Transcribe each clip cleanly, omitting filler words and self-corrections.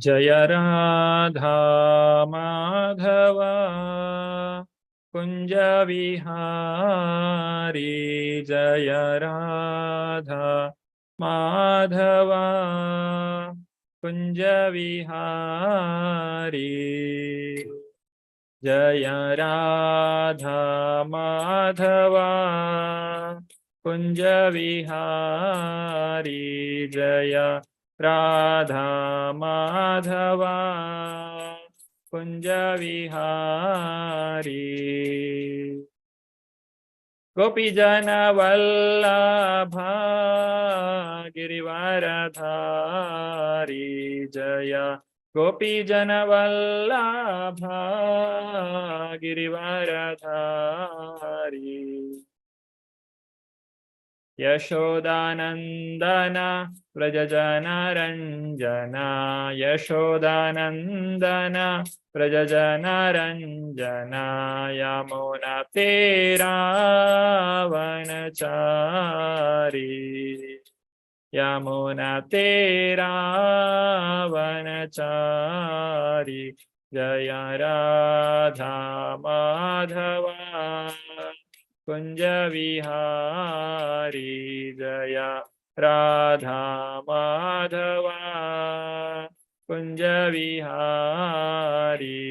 ಜಯ ರಾಧಾ ಮಾಧವ ಕುಂಜ ವಿಹಾರಿ ಜಯ ರಾಧಾ ಮಾಧವ ಕುಂಜ ವಿಹಾರಿ ಜಯ ರಾಧಾ ಮಾಧವ ಕುಂಜ ವಿಹಾರಿ ಜಯ ರಾಧಾ ಮಾಧವ ಕುಂಜ ವಿಹಾರಿ ಗೋಪಿ ಜನ ವಲ್ಲಭ ಗಿರಿವರಧಾರಿ ಜಯ ಗೋಪಿ ಜನ ವಲ್ಲಭ ಗಿರಿವರಧಾರಿ ಯಶೋದಾನಂದನ ವ್ರಜಜನರಂಜನ ಯಶೋದಾನಂದನ ವ್ರಜಜನರಂಜನ ಯಮುನ ತೇರಾವನಚಾರಿ ಯಮುನ ತೇರಾವನಚಾರಿ ಜಯ ರಾಧಾ ಮಾಧವ ಕುಂಜ ವಿಹಾರಿ ಜಯ ರಾಧಾ ಮಾಧವ ಕುಂಜ ವಿಹಾರಿ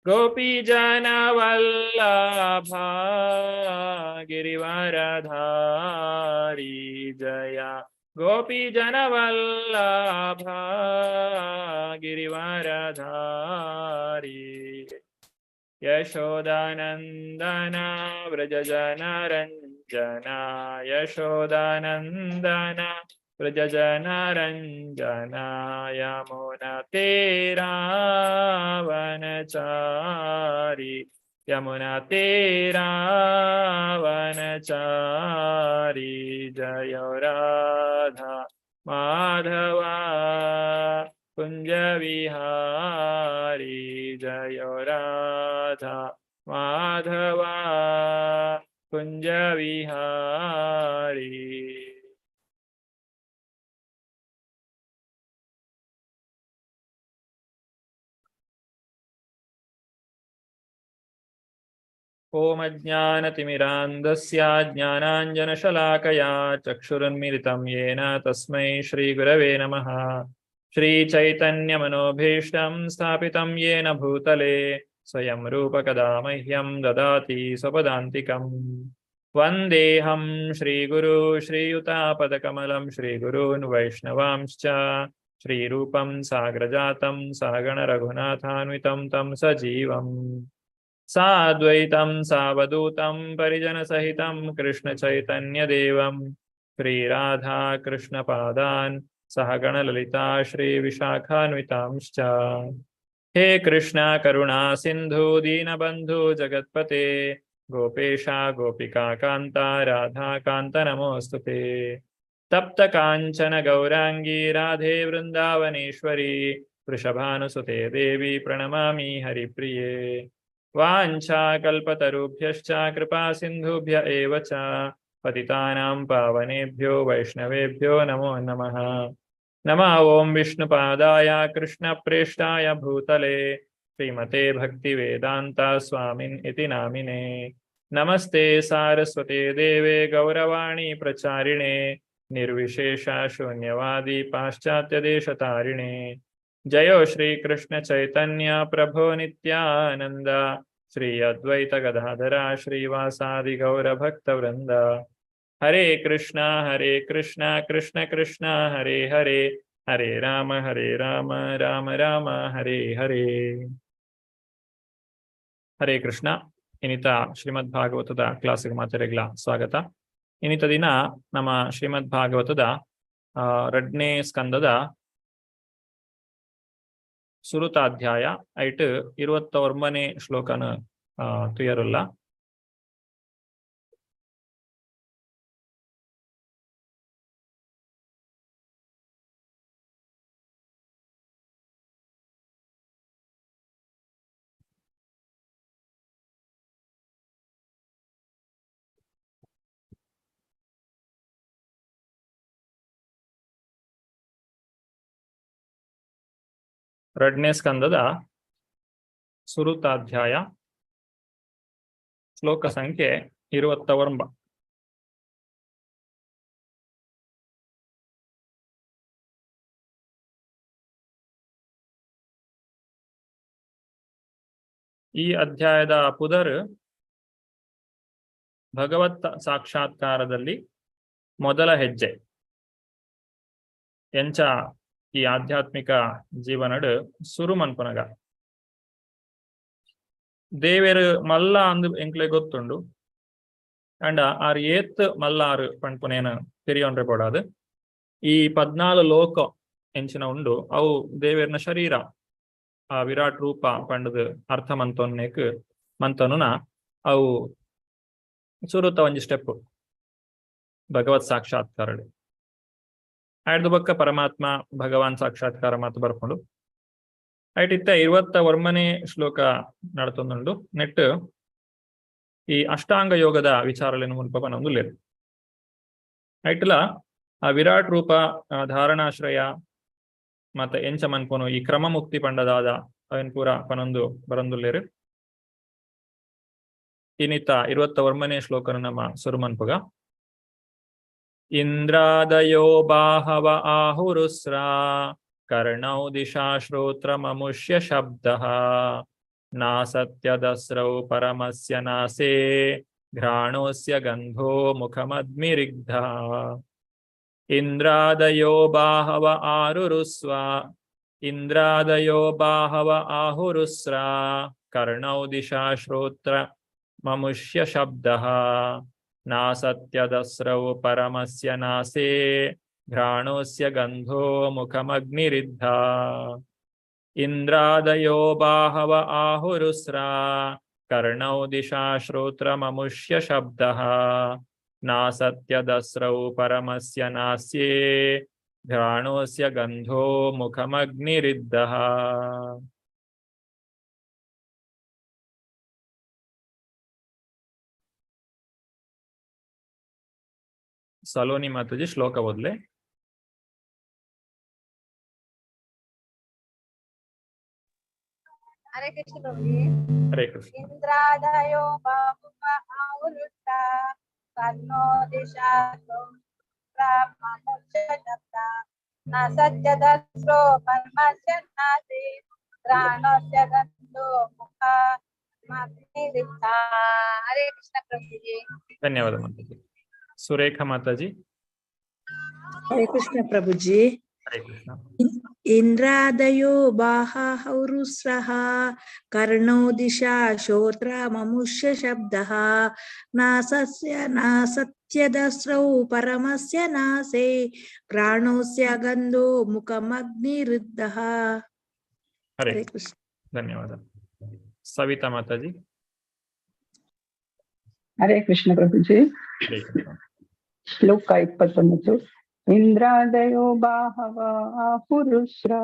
ಗೋಪಿ ಜನ ವಲ್ಲಭ ಗಿರಿವರಧಾರಿ ಜಯ ಗೋಪಿ ಜನ ವಲ್ಲಭ ಗಿರಿವರಧಾರಿ ಯಶೋದಾನಂದನ ವ್ರಜ ಜನರಂಜನ ಯಶೋದಾನಂದನ ವ್ರಜ ಜನರಂಜನ ಯಮುನ ತೇರಾವನಚಾರಿ ಯಮುನ ತೇರಾವನಚಾರಿ ಜಯ ರಾಧಾ ಮಾಧವ ಕುಂಜ ವಿಹಾರಿ ಜಯ ರಾಧಾ ಮಾಧವ ಕುಂಜ ವಿಹಾರಿ ಓಂ ಅಜ್ಞಾನತಿಮಿರಾಂಧಸ್ಯ ಜ್ಞಾನಾಂಜನಶಲಾಕಯಾ ಚಕ್ಷುರುನ್ಮಿಲಿತಂ ಯೇನ ತಸ್ಮೈ ಶ್ರೀಗುರವೇ ನಮಃ ಶ್ರೀಚೈತನ್ಯಮನೋಭೀಷ್ಟಂ ಸ್ಥಾಪಿತಂ ಯೇನ ಭೂತಲೆ ಸ್ವಯಂ ರೂಪಕದಾ ಮಹ್ಯಂ ದದಾತಿ ಸ್ವಪದಾಂತಿಕಂ ವಂದೇಹಂ ಶ್ರೀಗುರು ಶ್ರೀಯುತಾಪದಕಮಲಂ ಶ್ರೀಗುರೂನ್ ವೈಷ್ಣವಾಂಶ್ಚ ಶ್ರೀರೂಪಂ ಸಾಗ್ರಜಾತಂ ಸಹಗಣರಘುನಾಥಾನ್ವಿतं तं ಸಜೀವಂ साद्वैतं सावधूतं परिजनसहितं कृष्णचैतन्यदेवं श्रीराधाकृष्णपादान् सहगणललिता श्रीविशाखान्वितांश्च। हे कृष्ण करुणा सिन्धु दीनबन्धु जगत्पते गोपेशा गोपिकान्ता राधाकान्त नमोऽस्तु ते। तप्त काञ्चन गौराङ्गी राधे वृन्दावनेश्वरी वृषभानुसुते देवी प्रणमामि हरिप्रिये। वाञ्छाकल्पतरुभ्यश्च कृपा सिन्धुभ्य एव च पतितानां पावनेभ्यो वैष्णवेभ्यो नमो नमः। नमः ॐ विष्णुपादाय कृष्णप्रेष्ठाय भूतले श्रीमते भक्तिवेदान्ता स्वामिन् इति नामिने। नमस्ते सारस्वते देवे गौरवाणी प्रचारिणे निर्विशेष शून्यवादी पाश्चात्यदेशतारिणे। जयो श्री कृष्ण चैतन्य प्रभो नित्यानंद श्री अद्वैत गदाधर श्रीवासादि गौर भक्त वृंद। हरे कृष्णा हरे कृष्णा कृष्ण कृष्ण हरे हरे हरे राम हरे राम राम राम हरे हरे। ಹರೇ ಕೃಷ್ಣ. ಇನ್ನಿತ ಶ್ರೀಮದ್ ಭಾಗವತದ ಕ್ಲಾಸಿಗೆ ಮಾತೆರೆಗ್ಲ ಸ್ವಾಗತ. ಇನ್ನಿತ ದಿನ ನಮ್ಮ ಶ್ರೀಮದ್ ಭಾಗವತದ ರಡ್ನೇ ಸ್ಕಂದದ ಸುರುತಾಧ್ಯಾಯ ಐಟ್ 29ನೇ ಶ್ಲೋಕನ ತುಯರುಲ್ಲ. ರಡ್ನೇ ಸ್ಕಂದದ ಸುರುತಾಧ್ಯಾಯ ಶ್ಲೋಕ ಸಂಖ್ಯೆ 29. ಈ ಅಧ್ಯಾಯದ ಪುದರ್ ಭಗವತ್ ಸಾಕ್ಷಾತ್ಕಾರದಲ್ಲಿ ಮೊದಲ ಹೆಜ್ಜೆ. ಎಂಚ ಈ ಆಧ್ಯಾತ್ಮಿಕ ಜೀವನಡು ಸುರು ಮನ್ಪುನಗ ದೇವೆರು ಮಲ್ಲ ಅಂದು ಎಂಕ್ಲೆ ಗೊತ್ತುಂಡು, ಅಂಡ ಆರ್ ಏತ್ ಮಲ್ಲಾರು ಪಣ್ಪುನೇನು ತೆರಿಯೊನ್ರೆ ಪೋಡಾದು. ಈ 14 ಲೋಕ ಎಂಚಿನ ಉಂಡು ಅವು ದೇವೆರ್ನ ಶರೀರ, ಆ ವಿರಾಟ್ ರೂಪ ಪಂಡದು ಅರ್ಥ ಮಂತೊನ್ನೇಕ್ ಮಂತನುನ ಅವು ಸುರುತ ಒಂಜಿ ಸ್ಟೆಪ್ ಭಗವತ್ ಸಾಕ್ಷಾತ್ಕಾರ. ಆಯ್ದು ಬೊಕ್ಕ ಪರಮಾತ್ಮ ಭಗವಾನ್ ಸಾಕ್ಷಾತ್ಕಾರ ಮಾತು ಬರ್ಕೊಂಡು ಐಟಿತ್ತ 29ನೇ ಶ್ಲೋಕ ನಡತೊಂದುಂಡು. ನೆಟ್ ಈ ಅಷ್ಟಾಂಗ ಯೋಗದ ವಿಚಾರಲೇನು ಮುಲ್ಪ ಪನೊಂದುಲ್ಲೆರ್. ಐಟ್ಲ ಆ ವಿರಾಟ್ ರೂಪ ಧಾರಣಾಶ್ರಯ ಮತ್ತೆ ಎಂಚ ಮನ್ಪುನು ಈ ಕ್ರಮ ಮುಕ್ತಿ ಪಂಡದಾದ ಅವೆನ್ ಪೂರ ಪನೊಂದು ಬರಂದುಲ್ಲೆರ್. ಇನ್ನಿತ 29ನೇ ಶ್ಲೋಕನ ನಮ್ಮ ಸುರುಮನ್ಪುಗ. ಇಂದ್ರಾದಯೋ ಬಾಹವ ಆಹುರುಸ್ರಾ ಕರ್ಣೌ ದಿಶಾ ಶ್ರೋತ್ರಮಮುಷ್ಯ ಶಬ್ದಃ ನಾಸತ್ಯದಸ್ರೌ ಪರಮಸ್ಯ ನಾಸೇ ಘ್ರಾಣೋಸ್ಯ ಗಂಧೋ ಮುಖಮದ್ಮಿರಿಗ್ಧಃ. ಇಂದ್ರಾದಯೋ ಬಾಹವ ಆರುರುಸ್ವ ಇಂದ್ರಾದಯೋ ಬಾಹವ ಆಹುರುಸ್ರಾ ಕರ್ಣೌ ದಿಶಾ ಶ್ರೋತ್ರ ಮಮುಷ್ಯ ಶಬ್ದಃ ನಾಸತ್ಯದಸ್ರೌ ಪರಮಸ್ಯ ನಾಸೇ ಘ್ರಾಣೋಸ್ಯ ಗಂಧೋ ಮುಖಮಗ್ನಿರಿದ್ಧ. ಇಂದ್ರಾದಯೋ ಬಾಹವ ಆಹುರುಸ್ರಾ ಕರ್ಣೌ ದಿಶಾ ಶ್ರೋತ್ರಮಮುಷ್ಯ ಶಬ್ದಃ ನಾಸತ್ಯದಸ್ರೌ ಪರಮಸ್ಯ ನಾಸ್ಯೇ ಘ್ರಾಣೋಸ್ಯ ಗಂಧೋ ಮುಖಮಗ್ನಿರಿದ್ಧಃ. ಸಲೋನಿ ಮಾತಾಜಿ ಶ್ಲೋಕ ಓದ್ಲೆ. ಹರೇ ಕೃಷ್ಣ ಪ್ರಭುಜಿ. ಹರೇ ಕೃಷ್ಣ. ಇಂದ್ರಾದಯೋ ಬಾಹುವ ಆಹುರುಸ್ರಾ ಕರ್ಣೋ ದಿಶಾ ಶ್ರೋತ್ರಮಮುಷ್ಯ ಶಬ್ದಃ ನಾಸತ್ಯದಸ್ರೋ ಪರಮಸ್ಯ ನಾಸೇ ಘ್ರಾಣೋಸ್ಯ ಗಂಧೋ ಮುಖಮಗ್ನಿರಿದ್ಧಃ. ಹರೇ ಕೃಷ್ಣ ಪ್ರಭುಜಿ. ಧನ್ಯವಾದ ಮಾತಾಜಿ. ಸುರೇಖಾ ಮಾತಾಜಿ. ಹರೇ ಕೃಷ್ಣ ಪ್ರಭುಜಿ. ಹರೇ ಕೃಷ್ಣ. ಇಂದ್ರಾದಯೋ ಬಾಹೌರುಸ್ರಃ ಕರ್ಣೋ ದಿಶಾ ಶ್ರೋತ್ರಮಮುಷ್ಯ ಶಬ್ದಃ ನಾಸಸ್ಯ ನಾಸತ್ಯದಸ್ರೌ ಪರಮಸ್ಯ ನಾಸೇ ಪ್ರಾಣೋಸ್ಯ ಗಂಧೋ ಮುಖಮಗ್ನಿರುದ್ಧಃ. ಹರೇ ಹರೇ ಕೃಷ್ಣ. ಧನ್ಯವಾದ. ಸವಿತಾ ಮಾತಾಜಿ. ಹರೇ ಕೃಷ್ಣ ಪ್ರಭುಜಿ. ಹರೇ ಕೃಷ್ಣ. ಶ್ಲೋಕ 29. ಇಂದ್ರಾದಯೋ ಬಾಹವ ಆಹುರುಸ್ರಾ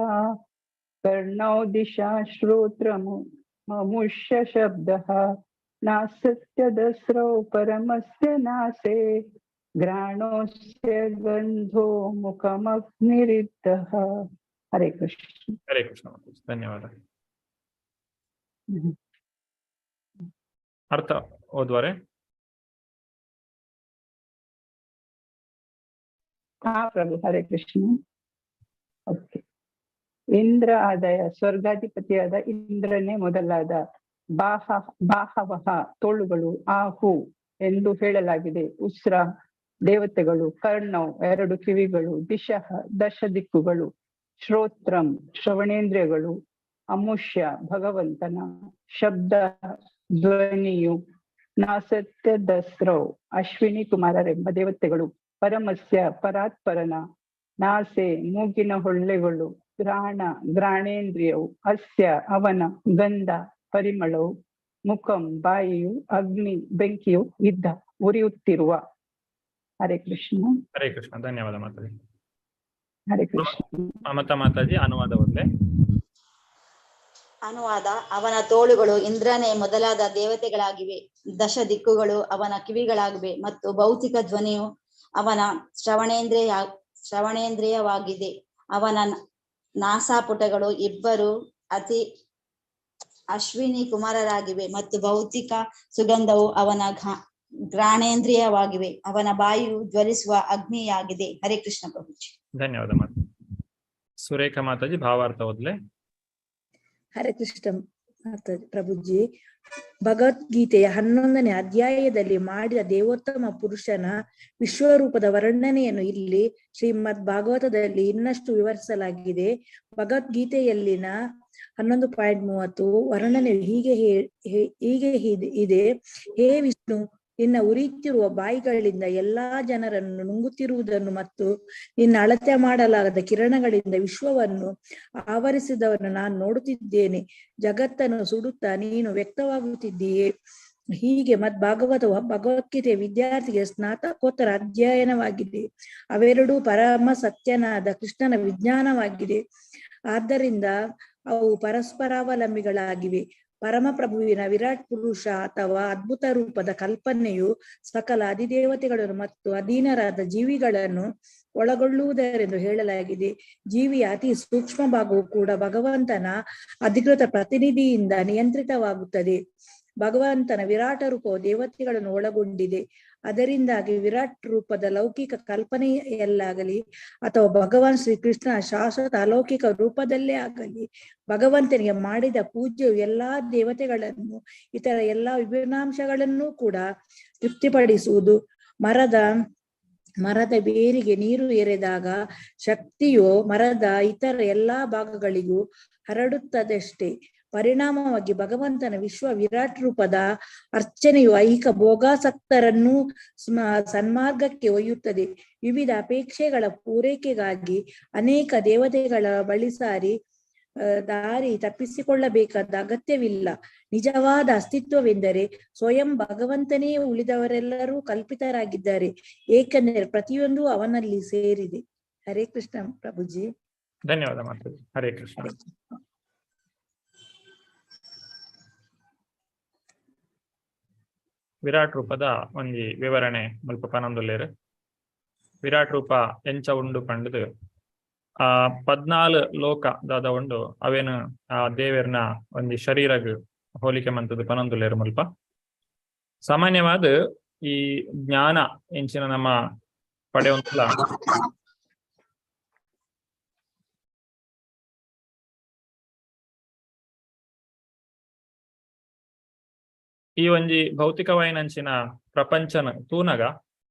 ಕರ್ಣೌ ದಿಶಾ ಶ್ರೋತ್ರಮುಷ್ಯ ಶಬ್ದಃ ನಾಸತ್ಯದಸ್ರೌ ಪರಮಸ್ಯ ನಾಸೇ ಘ್ರಾಣೋಸ್ಯ ಗಂಧೋ ಮುಖಮಗ್ನಿರಿದ್ಧಃ. ಹರೇ ಕೃಷ್ಣ. ಹರೇ ಕೃಷ್ಣ ಮಾತಾಜಿ, ಧನ್ಯವಾದ. ಅರ್ಥ ಓದ್ವಾರೆ? ಹಾ ಪ್ರಭು, ಹರೇ ಕೃಷ್ಣ. ಓಕೆ. ಇಂದ್ರ ಆದಾಯ ಸ್ವರ್ಗಾಧಿಪತಿಯಾದ ಇಂದ್ರನೇ ಮೊದಲಾದ ಬಾಹವಹ ತೋಳುಗಳು ಆಹು ಎಂದು ಹೇಳಲಾಗಿದೆ. ಉಸ್ರ ದೇವತೆಗಳು, ಕರ್ಣೌ ಎರಡು ಕಿವಿಗಳು, ದಿಶಃ ದಶ ದಿಕ್ಕುಗಳು, ಶ್ರೋತ್ರಂ ಶ್ರವಣೇಂದ್ರಿಯಗಳು, ಅಮುಷ್ಯ ಭಗವಂತನ ಶಬ್ದ ಧ್ವನಿಯು, ನಾಸತ್ಯ ದಸ್ರೌ ಅಶ್ವಿನಿ ಕುಮಾರರೆಂಬ ದೇವತೆಗಳು, ಪರಮಸ್ಯ ಪರಾತ್ಪರನ, ನಾಸೆ ಮೂಗಿನ ಹೊಳ್ಳೆಗಳು, ಘ್ರಾಣ ಘ್ರಾಣೇಂದ್ರಿಯವು, ಅಸ್ಯ ಅವನ, ಗಂಧ ಪರಿಮಳವು, ಮುಖಂ ಬಾಯಿಯು, ಅಗ್ನಿ ಬೆಂಕಿಯು, ಇದ್ದ ಉರಿಯುತ್ತಿರುವ. ಹರೇ ಕೃಷ್ಣ. ಹರೇ ಕೃಷ್ಣ, ಧನ್ಯವಾದ ಮಾತಾಜಿ. ಹರೇ ಕೃಷ್ಣ. ಮಮತಾ ಮಾತಾಜಿ ಅನುವಾದ ಓದ್ಲೆ. ಅನುವಾದ: ಅವನ ತೋಳುಗಳು ಇಂದ್ರನೇ ಮೊದಲಾದ ದೇವತೆಗಳಾಗಿವೆ, ದಶ ದಿಕ್ಕುಗಳು ಅವನ ಕಿವಿಗಳಾಗಿವೆ ಮತ್ತು ಭೌತಿಕ ಧ್ವನಿಯು ಅವನ ಶ್ರವಣೇಂದ್ರಿಯವಾಗಿದೆ. ಅವನ ನಾಸಾಪುಟಗಳು ಇಬ್ಬರು ಅತಿ ಅಶ್ವಿನಿ ಕುಮಾರರಾಗಿವೆ ಮತ್ತು ಭೌತಿಕ ಸುಗಂಧವು ಅವನ ಘ್ರಾಣೇಂದ್ರಿಯವಾಗಿವೆ. ಅವನ ಬಾಯಿಯು ಜ್ವಲಿಸುವ ಅಗ್ನಿಯಾಗಿದೆ. ಹರೇ ಕೃಷ್ಣ ಪ್ರಭುಜಿ. ಧನ್ಯವಾದ ಮಾತಾ. ಸುರೇಖಾ ಮಾತಾಜಿ ಭಾವಾರ್ಥ ಓದ್ಲೆ. ಹರೇ ಕೃಷ್ಣ ಮಾತಾಜಿ ಪ್ರಭುಜಿ. ಭಗವದ್ಗೀತೆಯ 11ನೇ ಅಧ್ಯಾಯದಲ್ಲಿ ಮಾಡಿದ ದೇವೋತ್ತಮ ಪುರುಷನ ವಿಶ್ವರೂಪದ ವರ್ಣನೆಯನ್ನು ಇಲ್ಲಿ ಶ್ರೀಮದ್ ಭಾಗವತದಲ್ಲಿ ಇನ್ನಷ್ಟು ವಿವರಿಸಲಾಗಿದೆ. ಭಗವದ್ಗೀತೆಯಲ್ಲಿನ 11.30 ವರ್ಣನೆ ಹೀಗೆ ಹೀಗೆ ಇದೆ. ಹೇ ವಿಷ್ಣು, ನಿನ್ನ ಉರಿಯುತ್ತಿರುವ ಬಾಯಿಗಳಿಂದ ಎಲ್ಲಾ ಜನರನ್ನು ನುಂಗುತ್ತಿರುವುದನ್ನು ಮತ್ತು ನಿನ್ನ ಅಳತೆ ಮಾಡಲಾಗದ ಕಿರಣಗಳಿಂದ ವಿಶ್ವವನ್ನು ಆವರಿಸಿದವನು ನಾನು ನೋಡುತ್ತಿದ್ದೇನೆ. ಜಗತ್ತನ್ನು ಸುಡುತ್ತಾ ನೀನು ವ್ಯಕ್ತವಾಗುತ್ತಿದ್ದೀಯೆ. ಹೀಗೆ ಮದ್ಭಾಗವತವು ಭಗವದ್ಗೀತೆಯ ವಿದ್ಯಾರ್ಥಿಗೆ ಸ್ನಾತಕೋತ್ತರ ಅಧ್ಯಯನವಾಗಿದೆ. ಅವೆರಡೂ ಪರಮ ಸತ್ಯನಾದ ಕೃಷ್ಣನ ವಿಜ್ಞಾನವಾಗಿದೆ. ಆದ್ದರಿಂದ ಅವು ಪರಸ್ಪರಾವಲಂಬಿಗಳಾಗಿವೆ. ಪರಮಪ್ರಭುವಿನ ವಿರಾಟ್ ಪುರುಷ ಅಥವಾ ಅದ್ಭುತ ರೂಪದ ಕಲ್ಪನೆಯು ಸಕಲ ಅಧಿದೇವತೆಗಳನ್ನು ಮತ್ತು ಅಧೀನರಾದ ಜೀವಿಗಳನ್ನು ಒಳಗೊಳ್ಳುವುದರೆಂದು ಹೇಳಲಾಗಿದೆ. ಜೀವಿಯ ಅತಿ ಸೂಕ್ಷ್ಮ ಭಾಗವು ಕೂಡ ಭಗವಂತನ ಅಧಿಕೃತ ಪ್ರತಿನಿಧಿಯಿಂದ ನಿಯಂತ್ರಿತವಾಗುತ್ತದೆ. ಭಗವಂತನ ವಿರಾಟ ರೂಪವು ದೇವತೆಗಳನ್ನು ಒಳಗೊಂಡಿದೆ. ಅದರಿಂದಾಗಿ ವಿರಾಟ್ ರೂಪದ ಲೌಕಿಕ ಕಲ್ಪನೆಯಲ್ಲಾಗಲಿ ಅಥವಾ ಭಗವಾನ್ ಶ್ರೀಕೃಷ್ಣ ಶಾಶ್ವತ ಅಲೌಕಿಕ ರೂಪದಲ್ಲೇ ಆಗಲಿ ಭಗವಂತನಿಗೆ ಮಾಡಿದ ಪೂಜೆಯು ಎಲ್ಲಾ ದೇವತೆಗಳನ್ನು ಇತರ ಎಲ್ಲಾ ವಿಭಿನ್ನಾಂಶಗಳನ್ನೂ ಕೂಡ ತೃಪ್ತಿಪಡಿಸುವುದು. ಮರದ ಬೇರಿಗೆ ನೀರು ಎರೆದಾಗ ಶಕ್ತಿಯು ಮರದ ಇತರ ಎಲ್ಲಾ ಭಾಗಗಳಿಗೂ ಹರಡುತ್ತದಷ್ಟೇ. ಪರಿಣಾಮವಾಗಿ ಭಗವಂತನ ವಿಶ್ವ ವಿರಾಟ್ ರೂಪದ ಅರ್ಚನೆಯು ಐಹಿಕ ಭೋಗಾಸಕ್ತರನ್ನು ಸನ್ಮಾರ್ಗಕ್ಕೆ ಒಯ್ಯುತ್ತದೆ. ವಿವಿಧ ಅಪೇಕ್ಷೆಗಳ ಪೂರೈಕೆಗಾಗಿ ಅನೇಕ ದೇವತೆಗಳ ಬಳಿ ಸಾರಿ ದಾರಿ ತಪ್ಪಿಸಿಕೊಳ್ಳಬೇಕಾದ ಅಗತ್ಯವಿಲ್ಲ. ನಿಜವಾದ ಅಸ್ತಿತ್ವವೆಂದರೆ ಸ್ವಯಂ ಭಗವಂತನೇ, ಉಳಿದವರೆಲ್ಲರೂ ಕಲ್ಪಿತರಾಗಿದ್ದಾರೆ, ಏಕೆಂದರೆ ಪ್ರತಿಯೊಂದು ಅವನಲ್ಲಿ ಸೇರಿದೆ. ಹರೇ ಕೃಷ್ಣ ಪ್ರಭುಜಿ. ಧನ್ಯವಾದ ಮಾತಾಜಿ. ಹರೇ ಕೃಷ್ಣ. ವಿರಾಟ್ ರೂಪದ ಒಂಜಿ ವಿವರಣೆ ಮುಲ್ಪ ಪನೊಂದುಲ್ಲೆರ್. ವಿರಾಟ್ ರೂಪ ಎಂಚ ಉಂಡು ಪಂಡುದು ಆ 14 ಲೋಕ ದಾದ ಉಂಡು ಅವೇನು ಆ ದೇವೆರ್ನ ಒಂಜಿ ಶರೀರಗ್ ಹೋಲಿಕೆ ಮಂತದ್ದು ಪನೊಂದುಲ್ಲೆರ್ ಮುಲ್ಪ. ಸಾಮಾನ್ಯವಾದ ಈ ಜ್ಞಾನ ಎಂಚಿನ ನಮ್ಮ ಪಡೆಯುವಂತಲ್ಲ ಈ ಒಂಜಿ ಭೌತಿಕವಾಯಿನಂಚಿನ ಪ್ರಪಂಚನ ತೂನಗ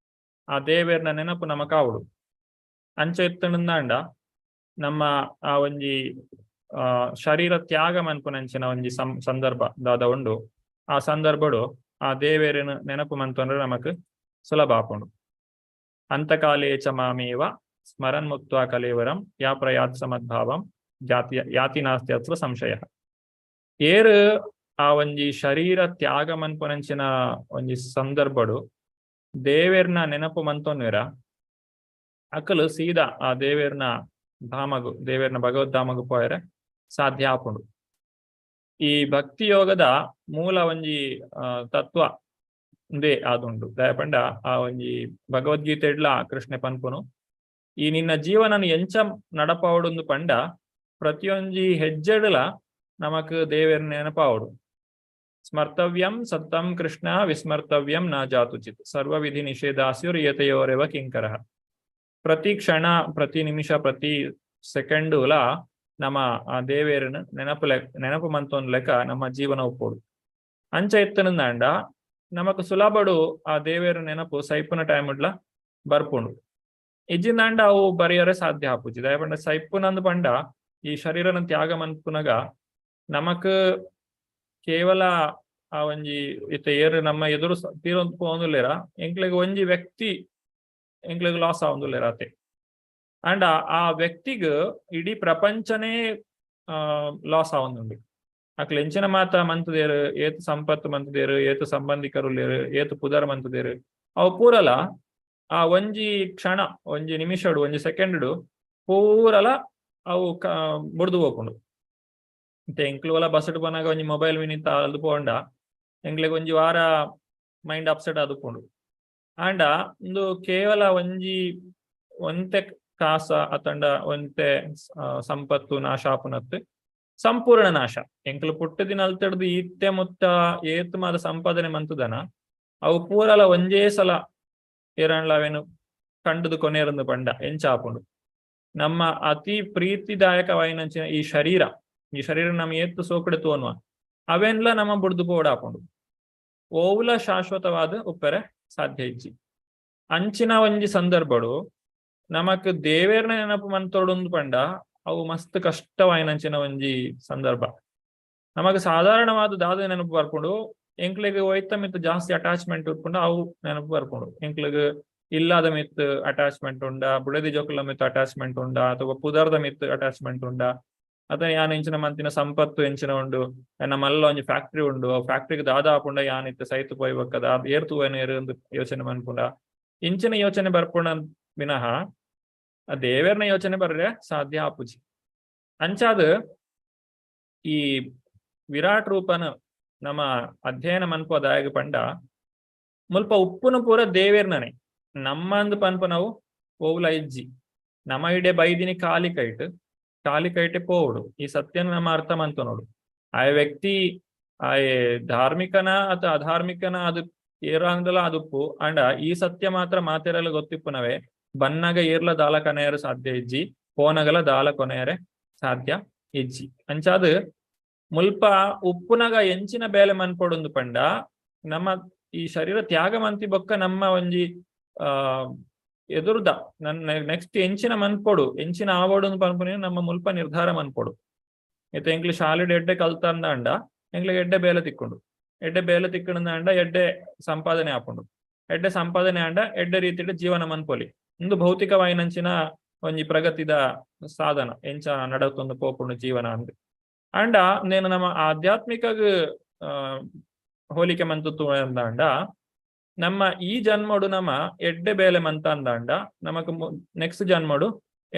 ಆ ದೇವೆರ್ನ ನೆನಪು ನಮ ಕಾವುಡು. ಅಂಚ ಎತ್ತಣಂದಾಂಡ ನಮ್ಮ ಆ ಒಂಜಿ ಶರೀರ ತ್ಯಾಗ ಮನ್ಪುನಂಚಿನ ಒಂಜಿ ಸಂದರ್ಭ ದಾದ ಉಂಡು. ಆ ಸಂದರ್ಭಡು ಆ ದೇವೆರನ ನೆನಪು ಮಂತಂದ್ರೆ ನಮಕ್ ಸುಲಭ ಆಪುಂಡು. ಅಂತಕಾಲೇ ಚ ಮಾಮೇವ ಸ್ಮರನ್ ಮುಕ್ತ್ವಾ ಕಲೇವರಂ ಯಾ ಪ್ರಯಾತ್ ಸಮದ್ಭಾವಂ ಯಾತಿ ನಾಸ್ತಿ ಅತ್ರ ಸಂಶಯ. ಏರು ಆ ಒಂಜಿ ಶರೀರ ತ್ಯಾಗ ಮನ್ಪುನಂಚಿನ ಒಂಜಿ ಸಂದರ್ಭಡು ದೇವೆರ್ನ ನೆನಪು ಮಂತೊನ್ವೆರ ಅಕಲು ಸೀದಾ ಆ ದೇವೆರ್ನ ಧಾಮಗು ದೇವೆರ್ನ ಭಗವದ್ಧಾಮಗು ಪೋಯರೆ ಸಾಧ್ಯ ಆಪುಂಡು. ಈ ಭಕ್ತಿ ಯೋಗದ ಮೂಲ ಒಂಜಿ ತತ್ವ ಉಂದೇ ಆದುಂಡು. ದಯಪಂಡ ಆ ಒಂಜಿ ಭಗವದ್ಗೀತೆ ಇಡ್ಲ ಕೃಷ್ಣ ಪನ್ಪುನು ಈ ನಿನ್ನ ಜೀವನನು ಎಂಚ ನಡಪಾವಡುಂದು ಪಂಡ ಪ್ರತಿಯೊಂಜಿ ಹೆಜ್ಜೆಡ್ಲ ನಮಕ್ ದೇವೆರ್ ನೆನಪಾವಡು. ಸ್ಮರ್ತವ್ಯಂ ಸತ್ತಂ ಕೃಷ್ಣ ವಿಸ್ಮರ್ತವ್ಯಂ ನ ಜಾತುಚಿತ್ ಸರ್ವವಿಧಿ ನಿಷೇಧಾಸ್ಯುರ್ ಯತಯೋರೆವ ಕಿಂಕರಃ. ಪ್ರತಿ ಕ್ಷಣ ಪ್ರತಿ ನಿಮಿಷ ಪ್ರತಿ ಸೆಕೆಂಡುಲ ನಮ್ಮ ಆ ದೇವೇರನ ನೆನಪು ಮಂತೊನ್ ಲೆಕ್ಕ ನಮ್ಮ ಜೀವನ ಒಪ್ಪೋಡು. ಅಂಚ ಎತ್ತನಂದಾಂಡ ನಮಕ್ ಸುಲಭಡು ಆ ದೇವೇರ ನೆನಪು ಸೈಪುನ ಟೈಮ್ ಇಡ್ಲ ಬರ್ಪುಂಡು. ಇಜ್ಜಿಂದಾಂಡ ಅವು ಬರಿಯರೆ ಸಾಧ್ಯ ಆಪುಜಿ. ದಯಪಂಡ ಸೈಪುನಂದು ಪಂಡ ಈ ಶರೀರನ ತ್ಯಾಗ ಮನ್ಪುನಗ ನಮಕ್ ಕೇವಲ ಆ ಒಂಜಿ ಇತ್ತ ಏರು ನಮ್ಮ ಎದುರು ತೀರೊಂದು ಪೋಂದುಲ್ಲೇರ ಎಂಕ್ಲೆಗ್ ಒಂಜಿ ವ್ಯಕ್ತಿ ಎಂಕ್ಲೆಗ್ ಲಾಸ್ ಆವೊಂದುಲ್ಲೇರ ಅತೆ. ಅಂಡ್ ಆ ವ್ಯಕ್ತಿಗ್ ಇಡೀ ಪ್ರಪಂಚನೇ ಲಾಸ್ ಆವೊಂದುಂಡು. ಅಕ್ಲ್ ಎಂಚಿನ ಮಾತ ಮಂತುದೇರು, ಏತ್ ಸಂಪತ್ತು ಮಂತುದೇರು, ಏತ್ ಸಂಬಂಧಿಕರುಲ್ಲೇರು, ಏತ್ ಪುದರ್ ಮಂತುದೇರು, ಅವು ಪೂರಲ ಆ ಒಂಜಿ ಕ್ಷಣ ಒಂಜಿ ನಿಮಿಷಡು ಒಂಜಿ ಸೆಕೆಂಡ್ ಪೂರಲ ಅವು ಬುಡ್ದು ಹೋಪುಂಡು. ಮತ್ತೆ ಎಂಕ್ಲು ಒಲ ಬಸ್ ಪೋನಾಗ ಒಂಜಿ ಮೊಬೈಲ್ ಮಿನಿತ ಅಲ್ದು ಪೋಂಡ ಎಂಕ್ಲೆಗ್ ಒಂಜಿ ವಾರ ಮೈಂಡ್ ಅಪ್ಸೆಟ್ ಆದು ಪೋಂಡು. ಆಂಡ ಇಂದು ಕೇವಲ ಒಂಜಿ ಒಂತೆ ಕಾಸ ಅತಂಡ ಒಂತೆ ಸಂಪತ್ತು ನಾಶ ಆಪುನತ್ ಸಂಪೂರ್ಣ ನಾಶ. ಎಂಕುಲು ಪುಟ್ಟದಿನ ಅಲ್ತಡ್ದು ಇತ್ತೆ ಮುತ್ತ ಏತ್ ಮಾದ ಸಂಪಾದನೆ ಮಂತುದನ ಅವು ಪೂರಲ ಒಂಜೇ ಸಲ ಏರಣ್ಲ ಅವೇನು ಕಂಡುದು ಕೊನೆರಂದು ಪಂಡ ಎಂಚಾಪುಂಡು. ನಮ್ಮ ಅತಿ ಪ್ರೀತಿದಾಯಕವಾಯಿನಂಚಿನ ಈ ಶರೀರ, ಈ ಶರೀರ ನಮ್ಮ ಏತ್ತು ಸೋಕಡೆ ತೋನ್ವ ಅವೆನ್ಲ ನಮ್ಮ ಬುಡ್ದು ಪೋಡಾಪುಂಡು. ಓವುಲ ಶಾಶ್ವತವಾದ ಉಪ್ಪರೆ ಸಾಧ್ಯ ಇಜ್ಜಿ. ಅಂಚಿನ ಒಂಜಿ ಸಂದರ್ಭಡು ನಮಕ್ ದೇವೇರ್ನ ನೆನಪು ಮಂತೊಡುಂದು ಪಂಡ ಅವು ಮಸ್ತ್ ಕಷ್ಟವಾಯಿನಂಚಿನ ಒಂಜಿ ಸಂದರ್ಭ. ನಮಗ್ ಸಾಧಾರಣವಾದ ದಾದ ನೆನಪು ಬರ್ಪುಂಡು, ಎಂಕ್ಲೆಗ್ ಒಯ್ತ ಮಿತ್ ಜಾಸ್ತಿ ಅಟ್ಯಾಚ್ಮೆಂಟ್ ಉಪ್ಪುಂಡು ಅವು ನೆನಪು ಬರ್ಪುಂಡು. ಎಂಕ್ಲೆಗ್ ಇಲ್ಲಾದ ಮಿತ್ ಅಟ್ಯಾಚ್ಮೆಂಟ್ ಉಂಡ, ಬುಡದಿ ಜೋಕುಲ ಮಿತ್ ಅಟ್ಯಾಚ್ಮೆಂಟ್ ಉಂಡ, ಅಥವಾ ಪುದರ್ದ ಮಿತ್ ಅಟ್ಯಾಚ್ಮೆಂಟ್ ಉಂಡ, ಅಥವಾ ಯಾನ್ ಎಂಚಿನ ಮಂತಿನ ಸಂಪತ್ತು ಎಂಚಿನ ಉಂಡು, ಎನ್ನ ಮಲ್ಲ ಒಂಜಿ ಫ್ಯಾಕ್ಟ್ರಿ ಉಂಡು, ಆ ಫ್ಯಾಕ್ಟ್ರಿಗೆ ದಾದ ಆಪುಂಡ ಯಾನ್ ಇತ್ತೆ ಸೈತು ಪೋಯ್ ಬೊಕ್ಕ ಏರ್ ತೂವೆನ ಏರ್ ಅಂದ್ ಯೋಚನೆ ಮನ್ಪುಂಡ. ಇಂಚಿನ ಯೋಚನೆ ಬರ್ಪುಂಡ ವಿನಃ ಆ ದೇವೆರ್ನ ಯೋಚನೆ ಬರ್ರೆ ಸಾಧ್ಯ ಆಪುಜಿ. ಅಂಚಾದ್ ಈ ವಿರಾಟ್ ರೂಪನ ನಮ್ಮ ಅಧ್ಯಯನ ಮನ್ಪುವ ಪಂಡ ಮುಲ್ಪ ಉಪ್ಪುನು ಪೂರ ದೇವೆರ್ನನೆ ನಮ್ಮಂದು ಪನ್ಪ ನಾವು ಓವುಲ ಇಜ್ಜಿ. ನಮ ಇಡೆ ಬೈದಿನಿ ಕಾಲಿ ಕೈಟ್, ಕಾಲಿ ಕೈಟೆ ಪೋವುಡು. ಈ ಸತ್ಯನ ನಮ್ಮ ಅರ್ಥ ಮಂತನೋಡು. ಆ ವ್ಯಕ್ತಿ ಆಯೆ ಧಾರ್ಮಿಕನ ಅಥವಾ ಅಧಾರ್ಮಿಕನ ಅದು ಏರಾಂದಲ ಅದುಪ್ಪು ಅಂಡ ಈ ಸತ್ಯ ಮಾತ್ರ ಮಾತೆರಲ್ಲ ಗೊತ್ತಿಪ್ಪುನವೇ. ಬನ್ನಗ ಏರ್ಲ ದಾಲ ಕನೆಯರು ಸಾಧ್ಯ ಇಜ್ಜಿ, ಪೋನಗಲ ದಾಲ ಕೊನೆಯರೆ ಸಾಧ್ಯ ಇಜ್ಜಿ. ಅಂಚಾದ್ ಮುಲ್ಪ ಉಪ್ಪುನಗ ಎಂಚಿನ ಬೇಲೆ ಮನ್ಪೊಡುಂದು ಪಂಡ ನಮ್ಮ ಈ ಶರೀರ ತ್ಯಾಗ ಮಂತಿ ಬೊಕ್ಕ ನಮ್ಮ ಒಂಜಿ ಎದುರುದ ನನ್ನ ನೆಕ್ಸ್ಟ್ ಎಂಚಿನ ಮನ್ಪೊಡು ಎಂಚಿನ ಆವೊಡು ಪನ್ಪುನ ನಮ್ಮ ಮುಲ್ಪ ನಿರ್ಧಾರ ಮನ್ಪೊಡು. ಇತ್ತೆ ಎಂಕ್ಲೆ ಶಾಲೆಡ್ ಎಡ್ಡೆ ಕಲ್ತಂದಾಂಡ ಎಂಕ್ಲೆಗ್ ಎಡ್ಡೆ ಬೇಲೆ ತಿಕ್ಕೊಂಡು, ಎಡ್ಡೆ ಬೇಲೆ ತಿಕ್ಕಣಂದಾಂಡ ಎಡ್ಡೆ ಸಂಪಾದನೆ ಆಪುಂಡು, ಎಡ್ಡೆ ಸಂಪಾದನೆ ಆಂಡ ಎಡ್ಡೆ ರೀತಿಡ್ ಜೀವನ ಮನ್ಪೊಲಿ. ಇಂದು ಭೌತಿಕವಾಯಿನಂಚಿನ ಒಂಜಿ ಪ್ರಗತಿದ ಸಾಧನ ಎಂಚ ನಡತೊಂದು ಪೋಪುಂಡು ಜೀವನ ಅಂದ್. ಅಂಡ ನೇನು ನಮ್ಮ ಆಧ್ಯಾತ್ಮಿಕಗ್ ಹೋಲಿಕೆ ಮಂತು ಅಂದಾಂಡ ನಮ್ಮ ಈ ಜನ್ಮಡು ನಮ್ಮ ಎಡ್ಡೆ ಬೇಲೆ ಮಂತ ಅಂದಾಂಡ ನಮಕ್ ನೆಕ್ಸ್ಟ್ ಜನ್ಮಡು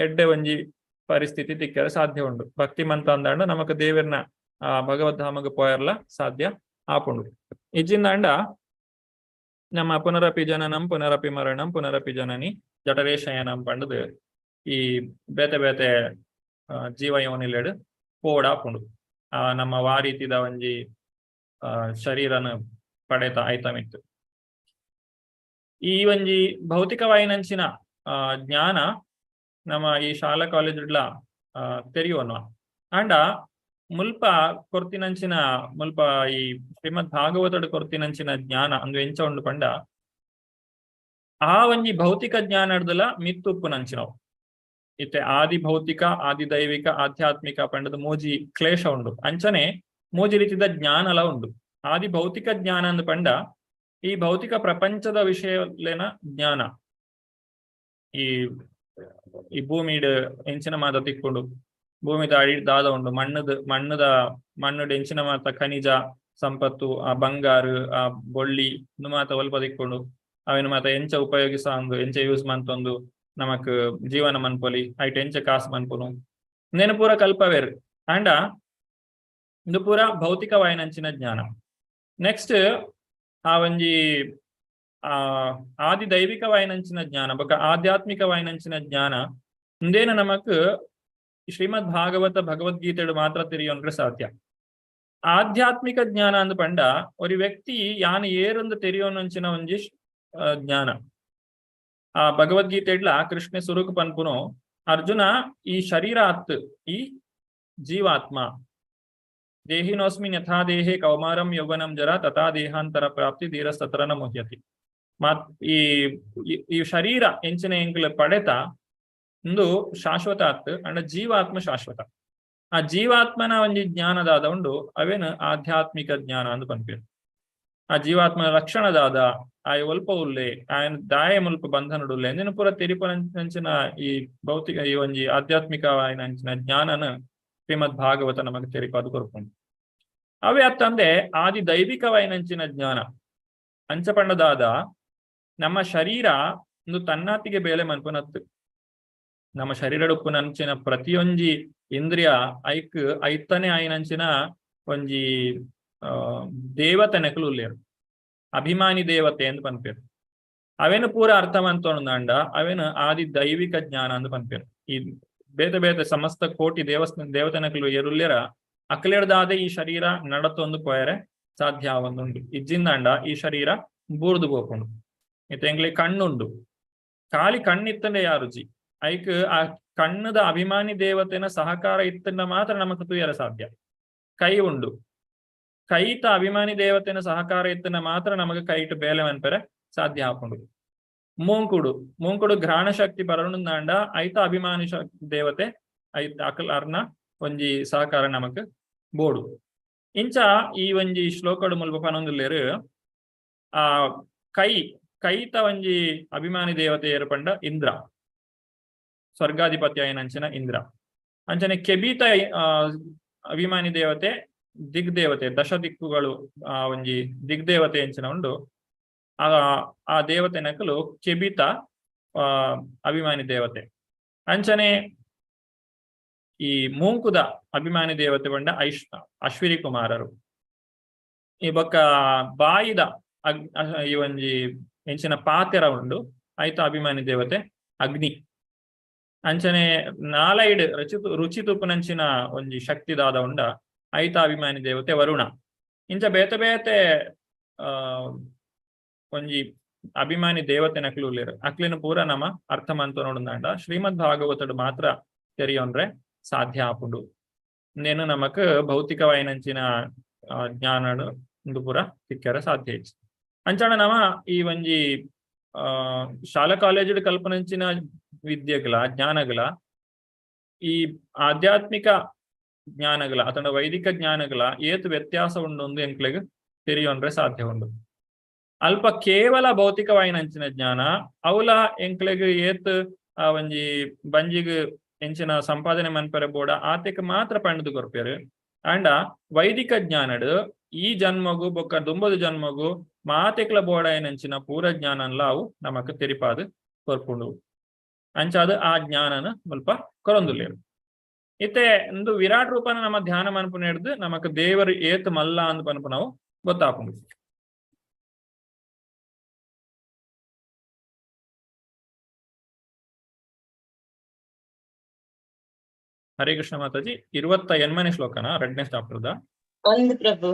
ಎಡ್ಡೆ ಒಂಜಿ ಪರಿಸ್ಥಿತಿ ತಿಕ್ಕರೆ ಸಾಧ್ಯ ಉಂಡು. ಭಕ್ತಿ ಮಂತ ಅಂದಾಂಡ ನಮಕ್ ದೇವೆರ್ನ ಆ ಭಗವದ್ಧಾಮಗ್ ಪೋಯರ್ಲ ಸಾಧ್ಯ ಆಪುಂಡು. ಇಜ್ಜಿಂದಾಂಡ ನಮ್ಮ ಪುನರಪಿ ಜನನಂ ಪುನರಪಿ ಮರಣಂ ಪುನರಪಿ ಜನನಿ ಜಠರೇ ಶಯನಂ ಪಂಡುದು ಈ ಬೇತೆ ಬೇತೆ ಜೀವ ಯೋನಿಲೆಡ್ ಪೋಡಾಪುಂಡು. ಆ ನಮ್ಮ ವಾ ರೀತಿದ ಒಂಜಿ ಶರೀರನ ಪಡೆತ ಆಯ್ತಮಿತ್ತು. ಈ ಒಂಜಿ ಭೌತಿಕವಾಯಿನಂಚಿನ ಜ್ಞಾನ ನಮ್ಮ ಈ ಶಾಲಾ ಕಾಲೇಜುಡ್ಲ ತೆರಿಯೋನ್ವ. ಅಂಡ ಮುಲ್ಪ ಕೊರ್ತಿನಂಚಿನ ಮುಲ್ಪ ಈ ಶ್ರೀಮದ್ ಭಾಗವತಡು ಕೊರ್ತಿನಂಚಿನ ಜ್ಞಾನ ಅಂದು ಎಂಚ ಉಂಡು ಪಂಡ ಆ ಒಂಜಿ ಭೌತಿಕ ಜ್ಞಾನಡ್ದಲ ಮಿತ್ತುಪ್ಪುನಂಚಿನವು. ಇತ್ತೆ ಆದಿ ಭೌತಿಕ ಆದಿ ದೈವಿಕ ಆಧ್ಯಾತ್ಮಿಕ ಪಂಡದ ಮೂಜಿ ಕ್ಲೇಶ ಉಂಡು. ಅಂಚನೆ ಮೂಜಿ ರೀತಿದ ಜ್ಞಾನಲ ಉಂಡು. ಆದಿ ಭೌತಿಕ ಜ್ಞಾನ ಅಂದ್ ಪಂಡ ಈ ಭೌತಿಕ ಪ್ರಪಂಚದ ವಿಷಯಲೇನ ಜ್ಞಾನ. ಈ ಈ ಭೂಮಿಡ್ ಎಂಚಿನ ಮಾತ ತಿಕ್ಕೊಂಡು, ಭೂಮಿದ ಅಡಿ ದಾದ ಉಂಡು, ಮಣ್ಣದ ಮಣ್ಣುಡ್ ಎಂಚಿನ ಮಾತ ಖನಿಜ ಸಂಪತ್ತು, ಆ ಬಂಗಾರು ಆ ಬೊಳ್ಳಿ ಇಂದು ಮಾತ ಒಲ್ಪ ತಿಕ್ಕೊಂಡು ಅವೆನ್ ಮಾತ ಎಂಚ ಉಪಯೋಗಿಸಂದು ಎಂಚ ಯೂಸ್ ಮಂತೊಂದು ನಮಕ್ ಜೀವನ ಮನ್ಪೊಲಿ, ಐಟ್ ಎಂಚ ಕಾಸು ಮನ್ಪುನು ನೇನು ಪೂರ ಕಲ್ಪವೇರು. ಅಂಡ ಇಂದು ಪೂರ ಭೌತಿಕವಾಯಿನಂಚಿನ ಜ್ಞಾನ. ನೆಕ್ಸ್ಟ್ ಆ ಒಂಜಿ ಆ ಆದಿ ದೈವಿಕವಾಯಿನಂಚಿನ ಜ್ಞಾನ ಬೊಕ ಆಧ್ಯಾತ್ಮಿಕವಾಯಿನಂಚಿನ ಜ್ಞಾನ ಇಂದೇನ ನಮಕ್ ಶ್ರೀಮದ್ ಭಾಗವತ ಭಗವದ್ಗೀತೆಡು ಮಾತ್ರ ತೆರಿಯೊನ್ರೆ ಸಾಧ್ಯ. ಆಧ್ಯಾತ್ಮಿಕ ಜ್ಞಾನ ಅಂದ್ ಪಂಡ ಒರಿ ವ್ಯಕ್ತಿ ಯಾನ್ ಏರಂದು ತೆರಿಯೋನಂಚಿನ ಒಂಜಿ ಜ್ಞಾನ. ಆ ಭಗವದ್ಗೀತೆಡ್ಲ ಕೃಷ್ಣ ಸುರುಕು ಪನ್ಪುನು ಅರ್ಜುನ ಈ ಶರೀರ ಅತ್ ಈ ಜೀವಾತ್ಮ ದೇಹಿನೋಸ್ಮಿನ್ ಯಥಾ ದೇಹೆ ಕೌಮಾರಂ ಯೌವನಂ ಜರ ತಥಾ ದೇಹಾಂತರ ಪ್ರಾಪ್ತಿ ಧೀರಸ್ತತ್ರ ನ ಮುಹ್ಯತಿ. ಮಾತ್ ಈ ಈ ಶರೀರ ಎಂಚಿನ ಎಂಕ್ಲ ಪಡೆತ ಇಂದು ಶಾಶ್ವತ ಅತ್ ಅಂಡ ಜೀವಾತ್ಮ ಶಾಶ್ವತ. ಆ ಜೀವಾತ್ಮನ ಒಂಜಿ ಜ್ಞಾನದಾದ ಉಂಡು ಅವೇನು ಆಧ್ಯಾತ್ಮಿಕ ಜ್ಞಾನ ಅಂದು ಪನ್ಪೇರು. ಆ ಜೀವಾತ್ಮನ ಲಕ್ಷಣದಾದ ಆಯ ಒಲ್ಪ ಉಲ್ಲೆ ಆಯನ ದಾಯ ಮುಲ್ಪ ಬಂಧನಡುಲ್ಲೆ ಅಂದಿನ ಪೂರ ತೆರಿಪನಂಚಿನ ಈ ಭೌತಿಕ ಈ ಒಂಜಿ ಆಧ್ಯಾತ್ಮಿಕ ಅಂಚಿನ ಜ್ಞಾನನ ಶ್ರೀಮದ್ ಭಾಗವತ ನಮಗೆ ತೆರಿಪಾದು ಕೊರ್ಪುಂಡು. ಅವೇ ಅತ್ತಂದೆ ಆದಿ ದೈವಿಕವಾಯಿನಂಚಿನ ಜ್ಞಾನ ಅಂಚಪಂಡದಾದ ನಮ್ಮ ಶರೀರ ಒಂದು ತನ್ನಾತಿಗೆ ಬೇಲೆ ಮನ್ಪುನತ್ತು. ನಮ್ಮ ಶರೀರಡುಪ್ಪುನಂಚಿನ ಪ್ರತಿಯೊಂಜಿ ಇಂದ್ರಿಯ ಐಕ್ ಐತನೆ ಆಯಿನಂಚಿನ ಒಂಜಿ ದೇವತೆನಕುಲು ಉಲ್ಲೇರು, ಅಭಿಮಾನಿ ದೇವತೆ ಎಂದು ಪನ್ಪೇರು. ಅವೇನು ಪೂರ ಅರ್ಥ ಮಂತೊಂದಾಂಡ ಅವೇನು ಆದಿ ದೈವಿಕ ಜ್ಞಾನ ಅಂದ್ ಪನ್ಪೆರ್. ಈ ಬೇತೆ ಬೇತೆ ಸಮಸ್ತ ಕೋಟಿ ದೇವತೆನಕುಲು ಏರುಲ್ಲೆರ ಅಕ್ಲೆಡ್ದಾದೆ ಈ ಶರೀರ ನಡತೊಂದು ಪೋಯರೆ ಸಾಧ್ಯ ಆವೊಂದುಂಡು. ಇಜ್ಜಿಂದಾಂಡ ಈ ಶರೀರ ಬೂರ್ದು ಪೋಪುಂಡು. ಇತ್ತೆ ಎಂಕ್ಲೆ ಕಣ್ಣುಂಡು, ಖಾಲಿ ಕಣ್ಣಿತ್ತಂಡೆ ಯಾರುಜಿ, ಐಕ್ ಆ ಕಣ್ಣುದ ಅಭಿಮಾನಿ ದೇವತೆನ ಸಹಕಾರ ಇತ್ತಂಡ ಮಾತ್ರ ನಮಕ್ ತೂಯರ ಸಾಧ್ಯ. ಕೈ ಉಂಡು, ಕೈತ ಅಭಿಮಾನಿ ದೇವತೆನ ಸಹಕಾರ ಇತ್ತಂಡ ಮಾತ್ರ ನಮಗ್ ಕೈಟ್ ಬೇಲೆ ಮನ್ಪೆರೆ ಸಾಧ್ಯ ಆಪುಂಡು. ಮೂಂಕುಡು, ಮೂಂಕುಡು ಘ್ರಾಣ ಶಕ್ತಿ ಬರೊಂದಾಂಡ ಐತ ಅಭಿಮಾನಿ ದೇವತೆ ಐತ ಅಕಲ್ ಅರ್ನ ಒಂಜಿ ಸಹಕಾರ ನಮಕ್ ಬೋಡು. ಇಂಚ ಈ ಒಂಜಿ ಶ್ಲೋಕಡು ಮುಲ್ಪ ಪನೊಂದುಲ್ಲೆರ್. ಆ ಕೈ, ಕೈತ ಒಂಜಿ ಅಭಿಮಾನಿ ದೇವತೆ ಏರು ಪಂಡ ಇಂದ್ರ, ಸ್ವರ್ಗಾಧಿಪತಿ ಆಯಿನಂಚಿನ ಇಂದ್ರ. ಅಂಚನೆ ಕೆಬೀತ ಅಭಿಮಾನಿ ದೇವತೆ ದಿಗ್ದೇವತೆ, ದಶ ದಿಕ್ಕುಗಳು ಆ ಒಂಜಿ ದಿಗ್ದೇವತೆ ಅಂಚಿನ ಉಂಡು. ಆ ಆ ದೇವತೆ ನಕಲು ಕೆಬಿತ ಅಭಿಮಾನಿ ದೇವತೆ. ಅಂಚನೆ ಈ ಮೂಂಕುದ ಅಭಿಮಾನಿ ದೇವತೆ ಪಂಡ ಅಶ್ವಿನಿ ಕುಮಾರರು. ಈ ಬೊಕ್ಕ ಬಾಯಿದ ಈ ಒಂಜಿ ಎಂಚಿನ ಪಾತೆರ ಉಂಡು, ಆಯ್ತು ಅಭಿಮಾನಿ ದೇವತೆ ಅಗ್ನಿ. ಅಂಚನೆ ನಾಲೈಡ್ ರುಚಿ ತುಪ್ಪುನಂಚಿನ ಒಂಜಿ ಶಕ್ತಿ ದಾದ ಉಂಡ, ಐತ ಅಭಿಮಾನಿ ದೇವತೆ ವರುಣ. ಇಂಚ ಬೇತೆ ಬೇತೆ ಒಂಜಿ ಅಭಿಮಾನಿ ದೇವತೆ ನಕಲು ಉಲ್ಲೆರ್. ಅಕ್ಲಿನ ಪೂರ ನಮ ಅರ್ಥ ಮಂತ ನೋಡುದಾಂಡ ಶ್ರೀಮದ್ ಭಾಗವತಡು ಮಾತ್ರ ತೆರಿಯೊಂಡ್ರೆ ಸಾಧ್ಯ ಆಪುಂಡು. ನೇನು ನಮಕ್ ಭೌತಿಕವಾಯಿನಂಚಿನ ಜ್ಞಾನಡು ಉಂದು ಪೂರ ತಿಕ್ಕರೆ ಸಾಧ್ಯ ಇಜ್ಜಿ. ಅಂಚಾಣ ನಮ ಈ ಒಂಜಿ ಶಾಲಾ ಕಾಲೇಜು ಕಲ್ಪನಂಚಿನ ವಿದ್ಯೆಗಳ ಜ್ಞಾನಗಳ ಈ ಆಧ್ಯಾತ್ಮಿಕ ಜ್ಞಾನಗಳ ಅಥವಾ ವೈದಿಕ ಜ್ಞಾನಗಳ ಏತ್ ವ್ಯತ್ಯಾಸ ಉಂಡು ಒಂದು ಎಂಕ್ಲೆಗ್ ತೆರಿಯೊಂಡ್ರೆ ಸಾಧ್ಯ ಉಂಡು. ಅಲ್ಪ ಕೇವಲ ಭೌತಿಕವಾಯಿನಂಚಿನ ಜ್ಞಾನ ಅವಲ ಎಂಕ್ಲೆಗ್ ಏತ್ ಆ ಒಂಜಿ ಬಂಜಿಗ್ ಎಂಚಿನ ಸಂಪಾದನೆ ಮನ್ಪೆರೆ ಬೋಡ ಆತೆಕ್ ಮಾತ್ರ ಪಂಡ್ದು ಕೊರ್ಪೆರ್. ಆಂಡ ವೈದಿಕ ಜ್ಞಾನಡ್ ಈ ಜನ್ಮಗು ಬೊಕ್ಕ ದುಂಬದ ಜನ್ಮಗು ಮಾತೆಕ್ಲ ಬೋಡಾಯಿನಂಚಿನ ಪೂರ ಜ್ಞಾನನ್ಲ ಅವು ನಮಕ್ ತೆರಿಪಾದ್ ಕೊರ್ಪುಂಡು. ಅಂಚಾದ್ ಆ ಜ್ಞಾನನ ಮುಲ್ಪ ಕೊರೊಂದುಲ್ಲೆರ್. ಇತ್ತೆ ಇಂದು ವಿರಾಟ್ ರೂಪನ ನಮ್ಮ ಧ್ಯಾನ ಮನ್ಪುನೆಡ್ದು ನಮಕ್ ದೇವರು ಏತ್ ಮಲ್ಲ ಅಂದ್ ಪನ್ಪುನವು ಗೊತ್ತಾಪುಂಡು. ಹರೇ ಕೃಷ್ಣ ಮಾತಾಜಿ. 28ನೇ ಶ್ಲೋಕನ 2ನೇ ಚಾಪ್ಟರ್ದ. ಒಂದು ಪ್ರಭು.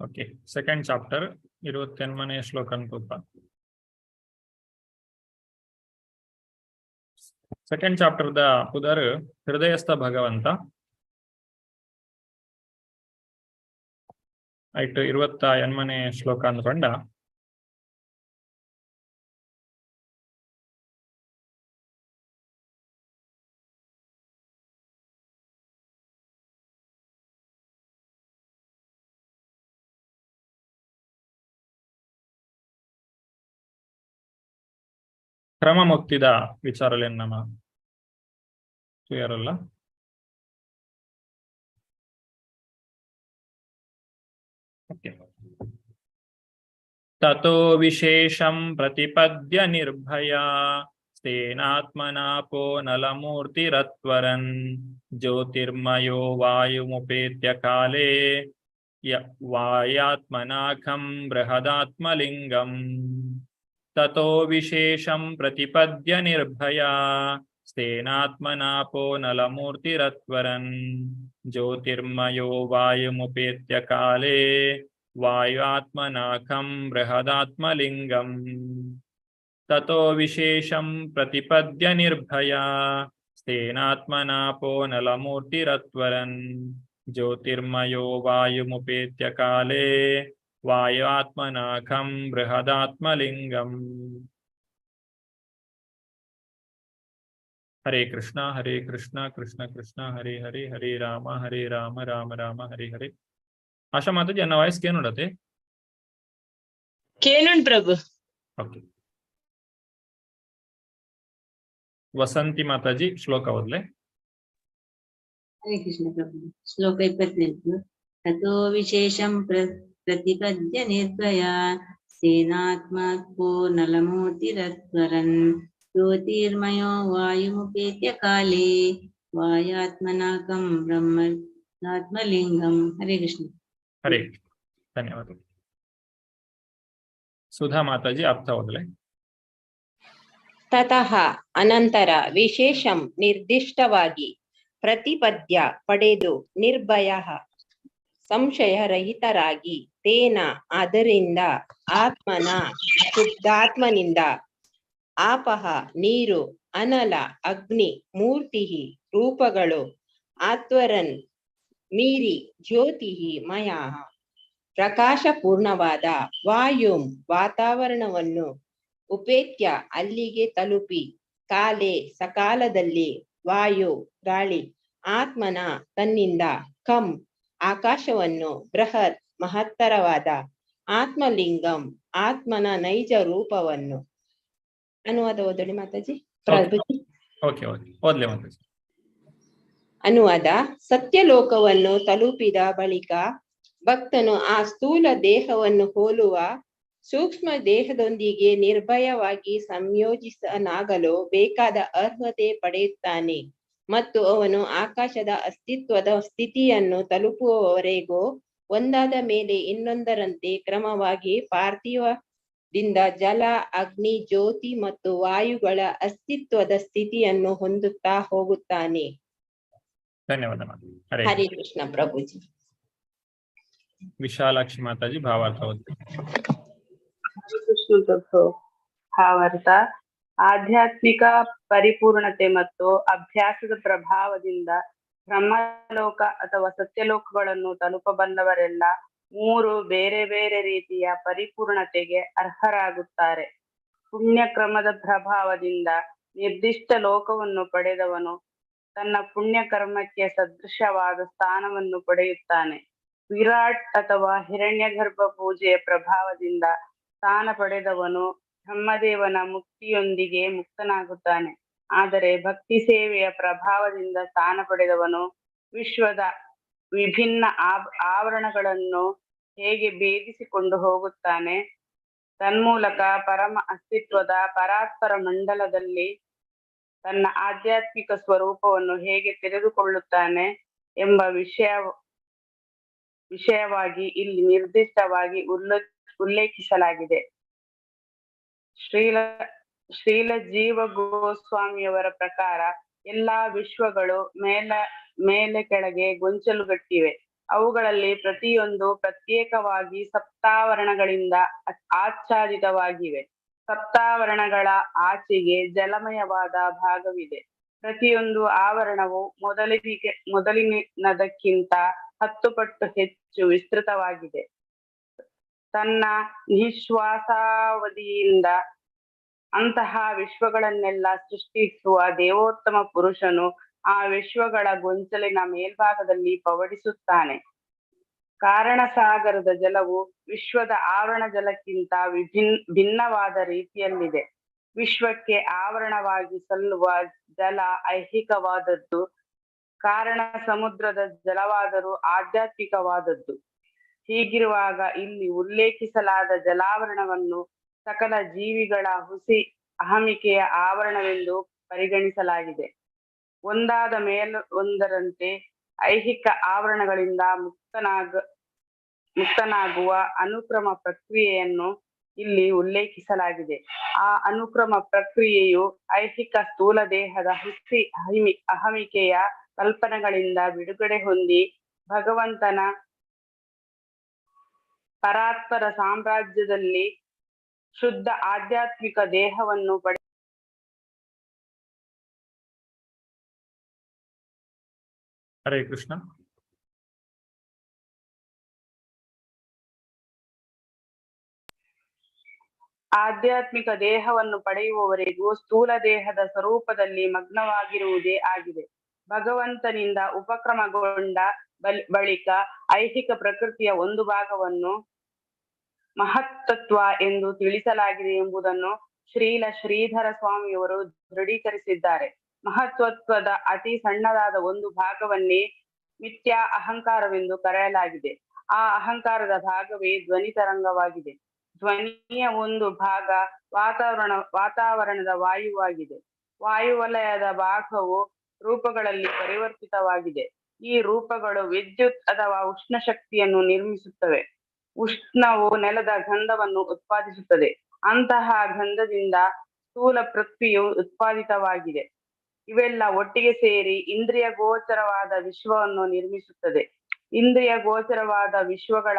ಓಕೆ, ಸೆಕೆಂಡ್ ಚಾಪ್ಟರ್ 28ನೇ ಶ್ಲೋಕ ತೂಪ. ಸೆಕೆಂಡ್ ಚಾಪ್ಟರ್ the ಪುದರ್ ಹೃದಯಸ್ಥ ಭಗವಂತ. ಐಟ್ 28ನೇ ಶ್ಲೋಕ ಅಂದ್ಕೊಂಡ ಕ್ರಮ ಮುಕ್ತಿದ ವಿಚಾರಲೇನ್ ನಮ್ಮ ಕ್ಲಿಯರ್ ಅಲ್ಲ. ಓಕೆ. ತತೋ ವಿಶೇಷಂ ಪ್ರತಿಪದ್ಯ ನಿರ್ಭಯ ಸ್ಥೇನಾತ್ಮನಾಪೋ ನಲಮೂರ್ತಿರತ್ವರನ್ ಜ್ಯೋತಿರ್ಮಯೋ ವಾಯುಮುಪೇತ್ಯ ಕಾಲೇ ವಾಯಾತ್ಮನಾಖಂ ಬೃಹದಾತ್ಮಲಿಂಗಂ. ತತೋ ವಿಶೇಷಂ ಪ್ರತಿಪದ್ಯ ನಿರ್ಭಯ ಸ್ಥೇನಾತ್ಮನಾಪೋ ನಲಮೂರ್ತಿರತ್ವರನ್ ಜ್ಯೋತಿರ್ಮಯೋ ವಾಯುಮುಪೇತ್ಯ ಕಾಲೇ ವಾಯುಆತ್ಮನಾಖಂ ಬೃಹದಾತ್ಮಲಿಂಗಂ. ತತೋ ವಿಶೇಷಂ ಪ್ರತಿಪದ್ಯ ನಿರ್ಭಯ ಸ್ಥೇನಾತ್ಮನಾಪೋ ನಲಮೂರ್ತಿರತ್ವರನ್ ಜ್ಯೋತಿರ್ಮಯೋ ವಾಯುಮುಪೇತ್ಯ ಕಾಲೇ ವಾಯುಆತ್ಮನಾಖಂ ಬೃಹದಾತ್ಮಲಿಂಗಂ. ಹರೇ ಕೃಷ್ಣ ಹರೇ ಕೃಷ್ಣ ಕೃಷ್ಣ ಕೃಷ್ಣ ಹರೇ ಹರೇ ಹರೇ ರಾಮ ಹರೇ ರಾಮ ರಾಮ ರಾಮ ಹರೇ ಹರೇ. ಆಶಾ ಮಾತಾಜಿ ಅನ್ನ ವಾಯ್ಸ್ ಕೇನುಡತೆ? ಕೇನುಂಡ್ ಪ್ರಭು. ಓಕೆ. ವಸಂತಿ ಮಾತಾಜಿ ಶ್ಲೋಕ ಓದ್ಲೆ. ಹರೇ ಕೃಷ್ಣ ಪ್ರಭು. ಶ್ಲೋಕ 28. ತತೋ ವಿಶೇಷಂ ಪ್ರತಿಪದ್ಯ ನಿರ್ಭಯ ಸೇನಾತ್ಮಕೋ ನಲಮೂರ್ತಿರತ್ವರನ್ ಜ್ಯೋತಿರ್ಮಯೋ ವಾಯುಮುಪೇತ್ಯ ಕಾಲೇ ವಾಯಾತ್ಮನಾಕಂ ಬ್ರಹ್ಮ ಆತ್ಮಲಿಂಗಂ. ಹರೇ ಕೃಷ್ಣ. ಹರೇ ಕೃಷ್ಣ. ಧನ್ಯವಾದ. ಸುಧಾ ಮಾತಾಜಿ ಅರ್ಥ ಓದ್ಲೆ. ತತಃ ಅನಂತರ ವಿಶೇಷಂ ನಿರ್ದಿಷ್ಟವಾಗಿ ಪ್ರತಿಪದ್ಯ ಪಡೆದು ನಿರ್ಭಯ ಸಂಶಯರಹಿತರಾಗಿ ತೇನ ಅದರಿಂದ ಆತ್ಮನ ಶುದ್ಧಾತ್ಮನಿಂದ ಆಪಹ ನೀರು ಅನಲ ಅಗ್ನಿ ಮೂರ್ತಿ ರೂಪಗಳು ಆತ್ವರನ್ ಮೀರಿ ಜ್ಯೋತಿ ಮಯ ಪ್ರಕಾಶಪೂರ್ಣವಾದ ವಾಯುಂ ವಾತಾವರಣವನ್ನು ಉಪೇತ್ಯ ಅಲ್ಲಿಗೆ ತಲುಪಿ ಕಾಲೇ ಸಕಾಲದಲ್ಲಿ ವಾಯು ಗಾಳಿ ಆತ್ಮನ ತನ್ನಿಂದ ಕಂ ಆಕಾಶವನ್ನು ಬೃಹತ್ ಮಹತ್ತರವಾದ ಆತ್ಮಲಿಂಗಂ ಆತ್ಮನ ನೈಜ ರೂಪವನ್ನು. ಅನುವಾದ ಓದೋಣ ಮಾತಾಜಿ. ಪ್ರಭುಜಿ. ಓಕೆ ಓಕೆ ಓದ್ಲೆ ಮಾತಾಜಿ. ಅನುವಾದ: ಸತ್ಯಲೋಕವನ್ನು ತಲುಪಿದ ಬಳಿಕ ಭಕ್ತನು ಆ ಸ್ಥೂಲ ದೇಹವನ್ನು ಹೋಲುವ ಸೂಕ್ಷ್ಮ ದೇಹದೊಂದಿಗೆ ನಿರ್ಭಯವಾಗಿ ಸಂಯೋಜಿಸನಾಗಲು ಬೇಕಾದ ಅರ್ಹತೆ ಪಡೆಯುತ್ತಾನೆ ಮತ್ತು ಅವನು ಆಕಾಶದ ಅಸ್ತಿತ್ವದ ಸ್ಥಿತಿಯನ್ನು ತಲುಪುವವರೆಗೂ ಒಂದಾದ ಮೇಲೆ ಇನ್ನೊಂದರಂತೆ ಕ್ರಮವಾಗಿ ಪಾರ್ಥಿವದಿಂದ ಜಲ, ಅಗ್ನಿ, ಜ್ಯೋತಿ ಮತ್ತು ವಾಯುಗಳ ಅಸ್ತಿತ್ವದ ಸ್ಥಿತಿಯನ್ನು ಹೊಂದುತ್ತಾ ಹೋಗುತ್ತಾನೆ. ಧನ್ಯವಾದ. ಹರೇ ಹರೇ ಕೃಷ್ಣ ಪ್ರಭುಜಿ. ವಿಶಾಲಾಕ್ಷಿ ಮಾತಾಜಿ ಭಾವಾರ್ಥ ಓದಿ. ಹರೇ ಕೃಷ್ಣ ಪ್ರಭು. ಭಾವಾರ್ಥ: ಆಧ್ಯಾತ್ಮಿಕ ಪರಿಪೂರ್ಣತೆ ಮತ್ತು ಅಭ್ಯಾಸದ ಪ್ರಭಾವದಿಂದ ಬ್ರಹ್ಮಲೋಕ ಅಥವಾ ಸತ್ಯಲೋಕಗಳನ್ನು ತಲುಪಬಲ್ಲವರೆಲ್ಲ ಮೂರು ಬೇರೆ ಬೇರೆ ರೀತಿಯ ಪರಿಪೂರ್ಣತೆಗೆ ಅರ್ಹರಾಗುತ್ತಾರೆ. ಪುಣ್ಯಕ್ರಮದ ಪ್ರಭಾವದಿಂದ ನಿರ್ದಿಷ್ಟ ಲೋಕವನ್ನು ಪಡೆದವನು ತನ್ನ ಪುಣ್ಯಕರ್ಮಕ್ಕೆ ಸದೃಶವಾದ ಸ್ಥಾನವನ್ನು ಪಡೆಯುತ್ತಾನೆ. ವಿರಾಟ್ ಅಥವಾ ಹಿರಣ್ಯಗರ್ಭ ಪೂಜೆಯ ಪ್ರಭಾವದಿಂದ ಸ್ಥಾನ ಪಡೆದವನು ಬ್ರಹ್ಮದೇವನ ಮುಕ್ತಿಯೊಂದಿಗೆ ಮುಕ್ತನಾಗುತ್ತಾನೆ. ಆದರೆ ಭಕ್ತಿ ಸೇವೆಯ ಪ್ರಭಾವದಿಂದ ಸ್ಥಾನ ಪಡೆದವನು ವಿಶ್ವದ ವಿಭಿನ್ನ ಆವರಣಗಳನ್ನು ಹೇಗೆ ಭೇದಿಸಿಕೊಂಡು ಹೋಗುತ್ತಾನೆ, ತನ್ಮೂಲಕ ಪರಮ ಅಸ್ತಿತ್ವದ ಪರಾತ್ಪರ ಮಂಡಲದಲ್ಲಿ ತನ್ನ ಆಧ್ಯಾತ್ಮಿಕ ಸ್ವರೂಪವನ್ನು ಹೇಗೆ ತೆರೆದುಕೊಳ್ಳುತ್ತಾನೆ ಎಂಬ ವಿಷಯವಾಗಿ ಇಲ್ಲಿ ನಿರ್ದಿಷ್ಟವಾಗಿ ಉಲ್ಲೇಖಿಸಲಾಗಿದೆ. ಶ್ರೀಲ ಜೀವ ಗೋಸ್ವಾಮಿಯವರ ಪ್ರಕಾರ ಎಲ್ಲಾ ವಿಶ್ವಗಳು ಮೇಲೆ ಕೆಳಗೆ ಗೊಂಚಲುಗಟ್ಟಿವೆ. ಅವುಗಳಲ್ಲಿ ಪ್ರತಿಯೊಂದು ಪ್ರತ್ಯೇಕವಾಗಿ ಸಪ್ತಾವರಣಗಳಿಂದ ಆಚ್ಛಾದಿತವಾಗಿವೆ. ಸಪ್ತಾವರಣಗಳ ಆಚೆಗೆ ಜಲಮಯವಾದ ಭಾಗವಿದೆ. ಪ್ರತಿಯೊಂದು ಆವರಣವು ಮೊದಲಿನದಕ್ಕಿಂತ 10 ಪಟ್ಟು ಹೆಚ್ಚು ವಿಸ್ತೃತವಾಗಿದೆ. ತನ್ನ ನಿಶ್ವಾಸಾವಧಿಯಿಂದ ಅಂತಹ ವಿಶ್ವಗಳನ್ನೆಲ್ಲ ಸೃಷ್ಟಿಸುವ ದೇವೋತ್ತಮ ಪುರುಷನು ಆ ವಿಶ್ವಗಳ ಗೊಂಚಲಿನ ಮೇಲ್ಭಾಗದಲ್ಲಿ ಪವಡಿಸುತ್ತಾನೆ. ಕಾರಣಸಾಗರದ ಜಲವು ವಿಶ್ವದ ಆವರಣ ಜಲಕ್ಕಿಂತ ಭಿನ್ನವಾದ ರೀತಿಯಲ್ಲಿದೆ. ವಿಶ್ವಕ್ಕೆ ಆವರಣವಾಗಿ ಸಲ್ಲುವ ಜಲ ಐಹಿಕವಾದದ್ದು, ಕಾರಣ ಸಮುದ್ರದ ಜಲವಾದರೂ ಆಧ್ಯಾತ್ಮಿಕವಾದದ್ದು. ಹೀಗಿರುವಾಗ ಇಲ್ಲಿ ಉಲ್ಲೇಖಿಸಲಾದ ಜಲಾವರಣವನ್ನು ಸಕಲ ಜೀವಿಗಳ ಹುಸಿ ಅಹಮಿಕೆಯ ಆವರಣವೆಂದು ಪರಿಗಣಿಸಲಾಗಿದೆ. ಒಂದಾದ ಮೇಲೊಂದರಂತೆ ಐಹಿಕ ಆವರಣಗಳಿಂದ ಮುಕ್ತನಾಗುವ ಅನುಕ್ರಮ ಪ್ರಕ್ರಿಯೆಯನ್ನು ಇಲ್ಲಿ ಉಲ್ಲೇಖಿಸಲಾಗಿದೆ. ಆ ಅನುಕ್ರಮ ಪ್ರಕ್ರಿಯೆಯು ಐಹಿಕ ಸ್ಥೂಲ ದೇಹದ ಹುಸಿ ಅಹಮಿಕೆಯ ಕಲ್ಪನೆಗಳಿಂದ ಬಿಡುಗಡೆ ಹೊಂದಿ ಭಗವಂತನ ಪರಾತ್ಪರ ಸಾಮ್ರಾಜ್ಯದಲ್ಲಿ ಶುದ್ಧ ಆಧ್ಯಾತ್ಮಿಕ ದೇಹವನ್ನು ಪಡೆ ಹರೇ ಕೃಷ್ಣ. ಆಧ್ಯಾತ್ಮಿಕ ದೇಹವನ್ನು ಪಡೆಯುವವರೆಗೂ ಸ್ಥೂಲ ದೇಹದ ಸ್ವರೂಪದಲ್ಲಿ ಮಗ್ನವಾಗಿರುವುದೇ ಆಗಿದೆ. ಭಗವಂತನಿಂದ ಉಪಕ್ರಮಗೊಂಡ ಬಳಿಕ ಐಹಿಕ ಪ್ರಕೃತಿಯ ಒಂದು ಭಾಗವನ್ನು ಮಹತ್ತತ್ವ ಎಂದು ತಿಳಿಸಲಾಗಿದೆ ಎಂಬುದನ್ನು ಶ್ರೀಲ ಶ್ರೀಧರ ಸ್ವಾಮಿಯವರು ದೃಢೀಕರಿಸಿದ್ದಾರೆ. ಮಹತ್ವತ್ವದ ಅತಿ ಸಣ್ಣದಾದ ಒಂದು ಭಾಗವನ್ನೇ ಮಿಥ್ಯಾ ಅಹಂಕಾರವೆಂದು ಕರೆಯಲಾಗಿದೆ. ಆ ಅಹಂಕಾರದ ಭಾಗವೇ ಧ್ವನಿ ತರಂಗವಾಗಿದೆ. ಧ್ವನಿಯ ಒಂದು ಭಾಗ ವಾತಾವರಣದ ವಾಯುವಾಗಿದೆ. ವಾಯುವಲಯದ ಭಾಗವು ರೂಪಗಳಲ್ಲಿ ಪರಿವರ್ತಿತವಾಗಿದೆ. ಈ ರೂಪಗಳು ವಿದ್ಯುತ್ ಅಥವಾ ಉಷ್ಣ ಶಕ್ತಿಯನ್ನು ನಿರ್ಮಿಸುತ್ತವೆ. ಉಷ್ಣವು ನೆಲದ ಗಂಧವನ್ನು ಉತ್ಪಾದಿಸುತ್ತದೆ. ಅಂತಹ ಗಂಧದಿಂದ ಸ್ಥೂಲ ಪೃಥ್ವಿಯು ಉತ್ಪಾದಿತವಾಗಿದೆ. ಇವೆಲ್ಲ ಒಟ್ಟಿಗೆ ಸೇರಿ ಇಂದ್ರಿಯ ಗೋಚರವಾದ ವಿಶ್ವವನ್ನು ನಿರ್ಮಿಸುತ್ತದೆ. ಇಂದ್ರಿಯ ಗೋಚರವಾದ ವಿಶ್ವಗಳ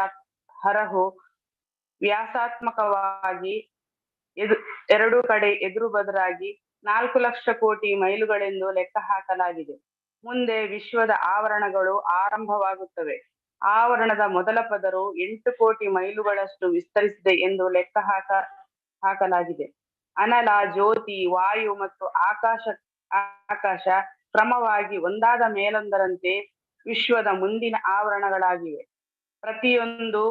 ಹರಹು ವ್ಯಾಸಾತ್ಮಕವಾಗಿ ಎರಡು ಕಡೆ ಎದುರು ಬದುರಾಗಿ 4 ಲಕ್ಷ ಕೋಟಿ ಮೈಲುಗಳೆಂದು ಲೆಕ್ಕ ಹಾಕಲಾಗಿದೆ. ಮುಂದೆ ವಿಶ್ವದ ಆವರಣಗಳು ಆರಂಭವಾಗುತ್ತವೆ. ಆವರಣದ ಮೊದಲ ಪದರು 8 ಕೋಟಿ ಮೈಲುಗಳಷ್ಟು ವಿಸ್ತರಿಸಿದೆ ಎಂದು ಲೆಕ್ಕ ಹಾಕಲಾಗಿದೆ. ಅನಲ, ಜ್ಯೋತಿ, ವಾಯು ಮತ್ತು ಆಕಾಶ ಕ್ರಮವಾಗಿ ಒಂದಾದ ಮೇಲೊಂದರಂತೆ ವಿಶ್ವದ ಮುಂದಿನ ಆವರಣಗಳಾಗಿವೆ. ಪ್ರತಿಯೊಂದು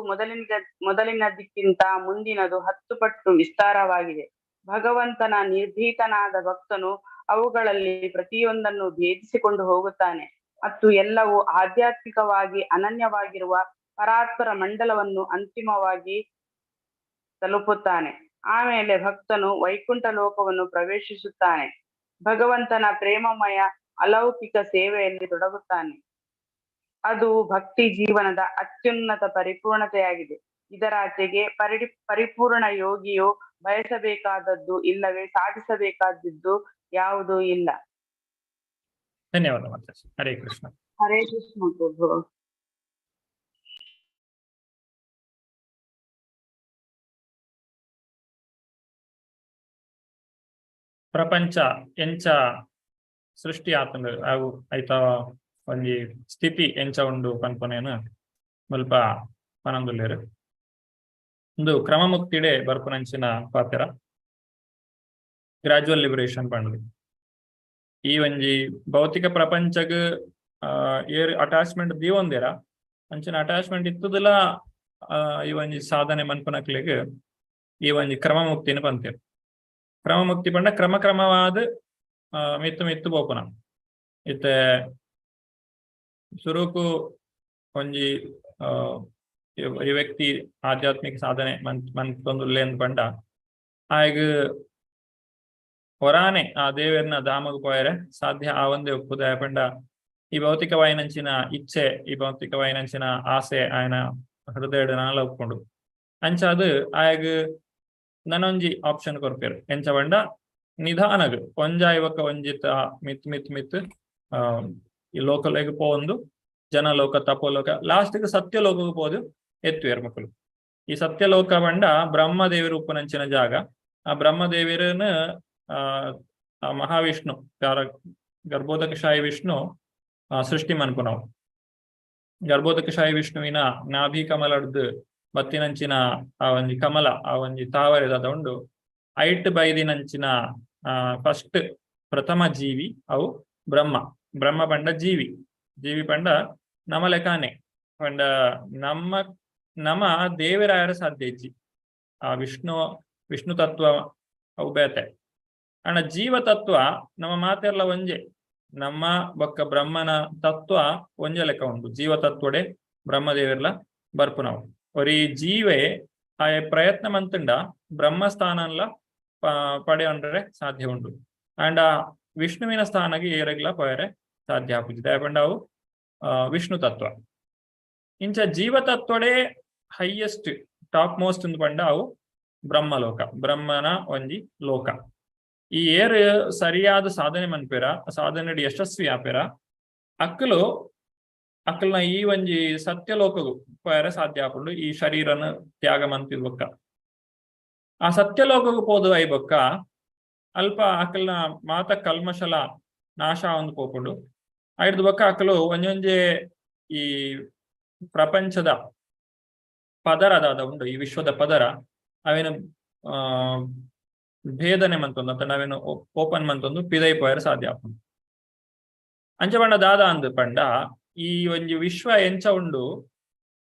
ಮೊದಲಿನದಕ್ಕಿಂತ ಮುಂದಿನದು 10 ಪಟ್ಟು ವಿಸ್ತಾರವಾಗಿದೆ. ಭಗವಂತನ ನಿರ್ಭೀತನಾದ ಭಕ್ತನು ಅವುಗಳಲ್ಲಿ ಪ್ರತಿಯೊಂದನ್ನು ಭೇದಿಸಿಕೊಂಡು ಹೋಗುತ್ತಾನೆ ಮತ್ತು ಎಲ್ಲವೂ ಆಧ್ಯಾತ್ಮಿಕವಾಗಿ ಅನನ್ಯವಾಗಿರುವ ಪರಾತ್ಪರ ಮಂಡಲವನ್ನು ಅಂತಿಮವಾಗಿ ತಲುಪುತ್ತಾನೆ. ಆಮೇಲೆ ಭಕ್ತನು ವೈಕುಂಠ ಲೋಕವನ್ನು ಪ್ರವೇಶಿಸುತ್ತಾನೆ. ಭಗವಂತನ ಪ್ರೇಮಮಯ ಅಲೌಕಿಕ ಸೇವೆಯಲ್ಲಿ ತೊಡಗುತ್ತಾನೆ. ಅದು ಭಕ್ತಿ ಜೀವನದ ಅತ್ಯುನ್ನತ ಪರಿಪೂರ್ಣತೆಯಾಗಿದೆ. ಇದರಾಚೆಗೆ ಪರಿಪೂರ್ಣ ಯೋಗಿಯು ಬಯಸಬೇಕಾದದ್ದು ಇಲ್ಲವೇ ಸಾಧಿಸಬೇಕಾದದ್ದು ಯಾವುದೂ ಇಲ್ಲ. ಧನ್ಯವಾದ ಮಾತಾಜಿ. ಹರೇ ಕೃಷ್ಣ. ಹರೇ ಕೃಷ್ಣ ಪ್ರಭು. ಪ್ರಪಂಚ ಎಂಚ ಸೃಷ್ಟಿ ಆತಂಡು ಅವು ಐತ ಒಂಜಿ ಸ್ಥಿತಿ ಎಂಚ ಉಂಡು ಪನ್ಪನೇನು ಮುಲ್ಪ ಪನೊಂದುಲ್ಲೆರ್. ಉಂದು ಕ್ರಮಮುಕ್ತಿಡೆ ಬರ್ಪುನಂಚಿನ ಪಾತೆರ ಗ್ರಾಜುವಲ್ ಲಿಬರೇಷನ್ ಪಂಡುದು. ಈ ಒಂಜಿ ಭೌತಿಕ ಪ್ರಪಂಚಗ್ ಏರ್ ಅಟ್ಯಾಚ್ಮೆಂಟ್ ದೀವೊಂದೇರ ಅಂಚಿನ ಅಟ್ಯಾಚ್ಮೆಂಟ್ ಇತ್ತದಲ ಈ ಒಂಜಿ ಸಾಧನೆ ಮನ್ಪುನಕ್ಲೆಗ್ ಈ ಒಂಜಿ ಕ್ರಮಮುಕ್ತಿನ ಪಂತೇರ್. ಕ್ರಮಮುಕ್ತಿ ಪಂಡ ಕ್ರಮ ಕ್ರಮವಾದ ಮಿತ್ತು ಮಿತ್ತು ಪೋಪುನ. ಇತ್ತೆ ಸುರುಕು ಒಂಜಿ ಈ ವ್ಯಕ್ತಿ ಆಧ್ಯಾತ್ಮಿಕ ಸಾಧನೆ ಮನ್ಪೊಂದುಲ್ಲೇಂದ್ ಪಂಡ ಆಯಗ್ ಹೊರಾನೆ ಆ ದೇವೆರ್ನ ಧಾಮಗ್ ಪೋಯರೆ ಸಾಧ್ಯ ಆ ಒಂದೇ ಉಪ್ಪುದಾಯ ಪಂಡ ಈ ಭೌತಿಕವಾಯಿನಂಚಿನ ಇಚ್ಛೆ, ಈ ಭೌತಿಕವಾಯಿನಂಚಿನ ಆಸೆ ಆಯನ ಹೃದಯಡ್ ನಾಲ ಉಪ್ಪುಂಡು. ಅಂಚ ಅದು ಆಯಗ್ ನನೊಂಜಿ ಆಪ್ಷನ್ ಕೊರ್ಪೆರ್. ಎಂಚ ಪಂಡ ನಿಧಾನಗ್ ಒಂಜಾಯ್ಬೊಕ್ಕ ಒಂಜಿತ ಮಿತ್ ಮಿತ್ ಮಿತ್ ಈ ಲೋಕಲೆಗ್ ಪೋವೊಂದು ಜನಲೋಕ, ತಪೋಲೋಕ, ಲಾಸ್ಟ್ ಸತ್ಯಲೋಕಕ್ಕೆ ಪೋದು ಎತ್ತುವೇರ್ ಮಕ್ಕಳು. ಈ ಸತ್ಯಲೋಕ ಬಂಡ ಬ್ರಹ್ಮದೇವರು ಉಪ್ಪುನಂಚಿನ ಜಾಗ. ಆ ಬ್ರಹ್ಮದೇವರನ್ನ ಆ ಮಹಾವಿಷ್ಣು ಗರ್ಭೋದಕಶಾಹಿ ವಿಷ್ಣು ಸೃಷ್ಟಿ ಮನ್ಪುನವು. ಗರ್ಭೋದಕಶಾಹಿ ವಿಷ್ಣುವಿನ ನಾಭಿ ಕಮಲಡ್ದು ಬತ್ತಿನಂಚಿನ ಆ ಒಂಜಿ ಕಮಲ, ಆ ಒಂಜಿ ತಾವರೆದ ಉಂಡು. ಐಟ್ ಬೈದಿನಂಚಿನ ಫಸ್ಟ್ ಪ್ರಥಮ ಜೀವಿ ಅವು ಬ್ರಹ್ಮ. ಬ್ರಹ್ಮ ಪಂಡ ಜೀವಿ, ಜೀವಿ ಪಂಡ ನಮಲೆಕಾನೆ ಪಂಡ ನಮ್ಮ ನಮ ದೇವರಾಯರ ಸಾಧ್ಯ ಇಜ್ಜಿ. ಆ ವಿಷ್ಣು ವಿಷ್ಣು ತತ್ವ ಅವು ಬೇತೆ. ಅಣ್ಣ ಜೀವ ತತ್ವ ನಮ್ಮ ಮಾತೆಲ್ಲ ಒಂಜೆ, ನಮ್ಮ ಬೊಕ್ಕ ಬ್ರಹ್ಮನ ತತ್ವ ಒಂಜೆ ಲೆಕ್ಕ ಉಂಟು. ಜೀವ ತತ್ವಡೆ ಬ್ರಹ್ಮದೇವರ್ಲ ಬರ್ಪುನವು. ಒರಿ ಜೀವೆ ಆ ಪ್ರಯತ್ನ ಮಂತುಂಡ ಬ್ರಹ್ಮಸ್ಥಾನನ್ಲ ಪಡೆಯೊಂಡ್ರೆ ಸಾಧ್ಯ ಉಂಟು. ಅಂಡ ವಿಷ್ಣುವಿನ ಸ್ಥಾನಗೆ ಏರೆಗ್ಲ ಪೋಯರೆ ಸಾಧ್ಯ ಆಪುಜಿ. ದಯಪಂಡ ಅವು ವಿಷ್ಣು ತತ್ವ. ಇಂಚ ಜೀವ ತತ್ವಡೆ ಹೈಯೆಸ್ಟ್ ಟಾಪ್ ಮೋಸ್ಟ್ ಅಂದ್ ಪಂಡ ಅವು ಬ್ರಹ್ಮಲೋಕ, ಬ್ರಹ್ಮನ ಒಂಜಿ ಲೋಕ. ಈ ಏರ್ ಸರಿಯಾದ ಸಾಧನೆ ಮನ್ಪೇರ, ಸಾಧನೆ ಯಶಸ್ವಿ ಆಪೇರ ಅಕ್ಕಲು ಅಕ್ಕಲ್ನ ಈ ಒಂಜಿ ಸತ್ಯಲೋಕಗು ಪೋಯರೆ ಸಾಧ್ಯ ಆಪುಂಡು. ಈ ಶರೀರನ ತ್ಯಾಗ ಮಂತಿದ್ ಬೊಕ್ಕ ಆ ಸತ್ಯಲೋಕಗು ಪೋದು I ಬೊಕ್ಕ ಅಲ್ಪ ಅಕ್ಕಲ್ನ ಮಾತ ಕಲ್ಮಶಲ ನಾಶ ಒಂದು ಪೋಪುಂಡು. ಐಡ್ದು ಬೊಕ್ಕ ಅಕ್ಕಲು ಒಂಜೊಂಜೆ ಈ ಪ್ರಪಂಚದ ಪದರ ದಾದ ಉಂಡು, ಈ ವಿಶ್ವದ ಪದರ ಅವೇನು ಭೇದನೆ ಮಂತೊಂದು ಅಂತ ನಾವೇನು ಓಪನ್ ಮಂತೊಂದು ಪಿದೈ ಪೋಯರೆ ಸಾಧ್ಯ ಆಪುಂಡು. ಅಂಚ ಪಂಡ ದಾದ ಅಂದ್ ಪಂಡ ಈ ಒಂಜಿ ವಿಶ್ವ ಎಂಚ ಉಂಡು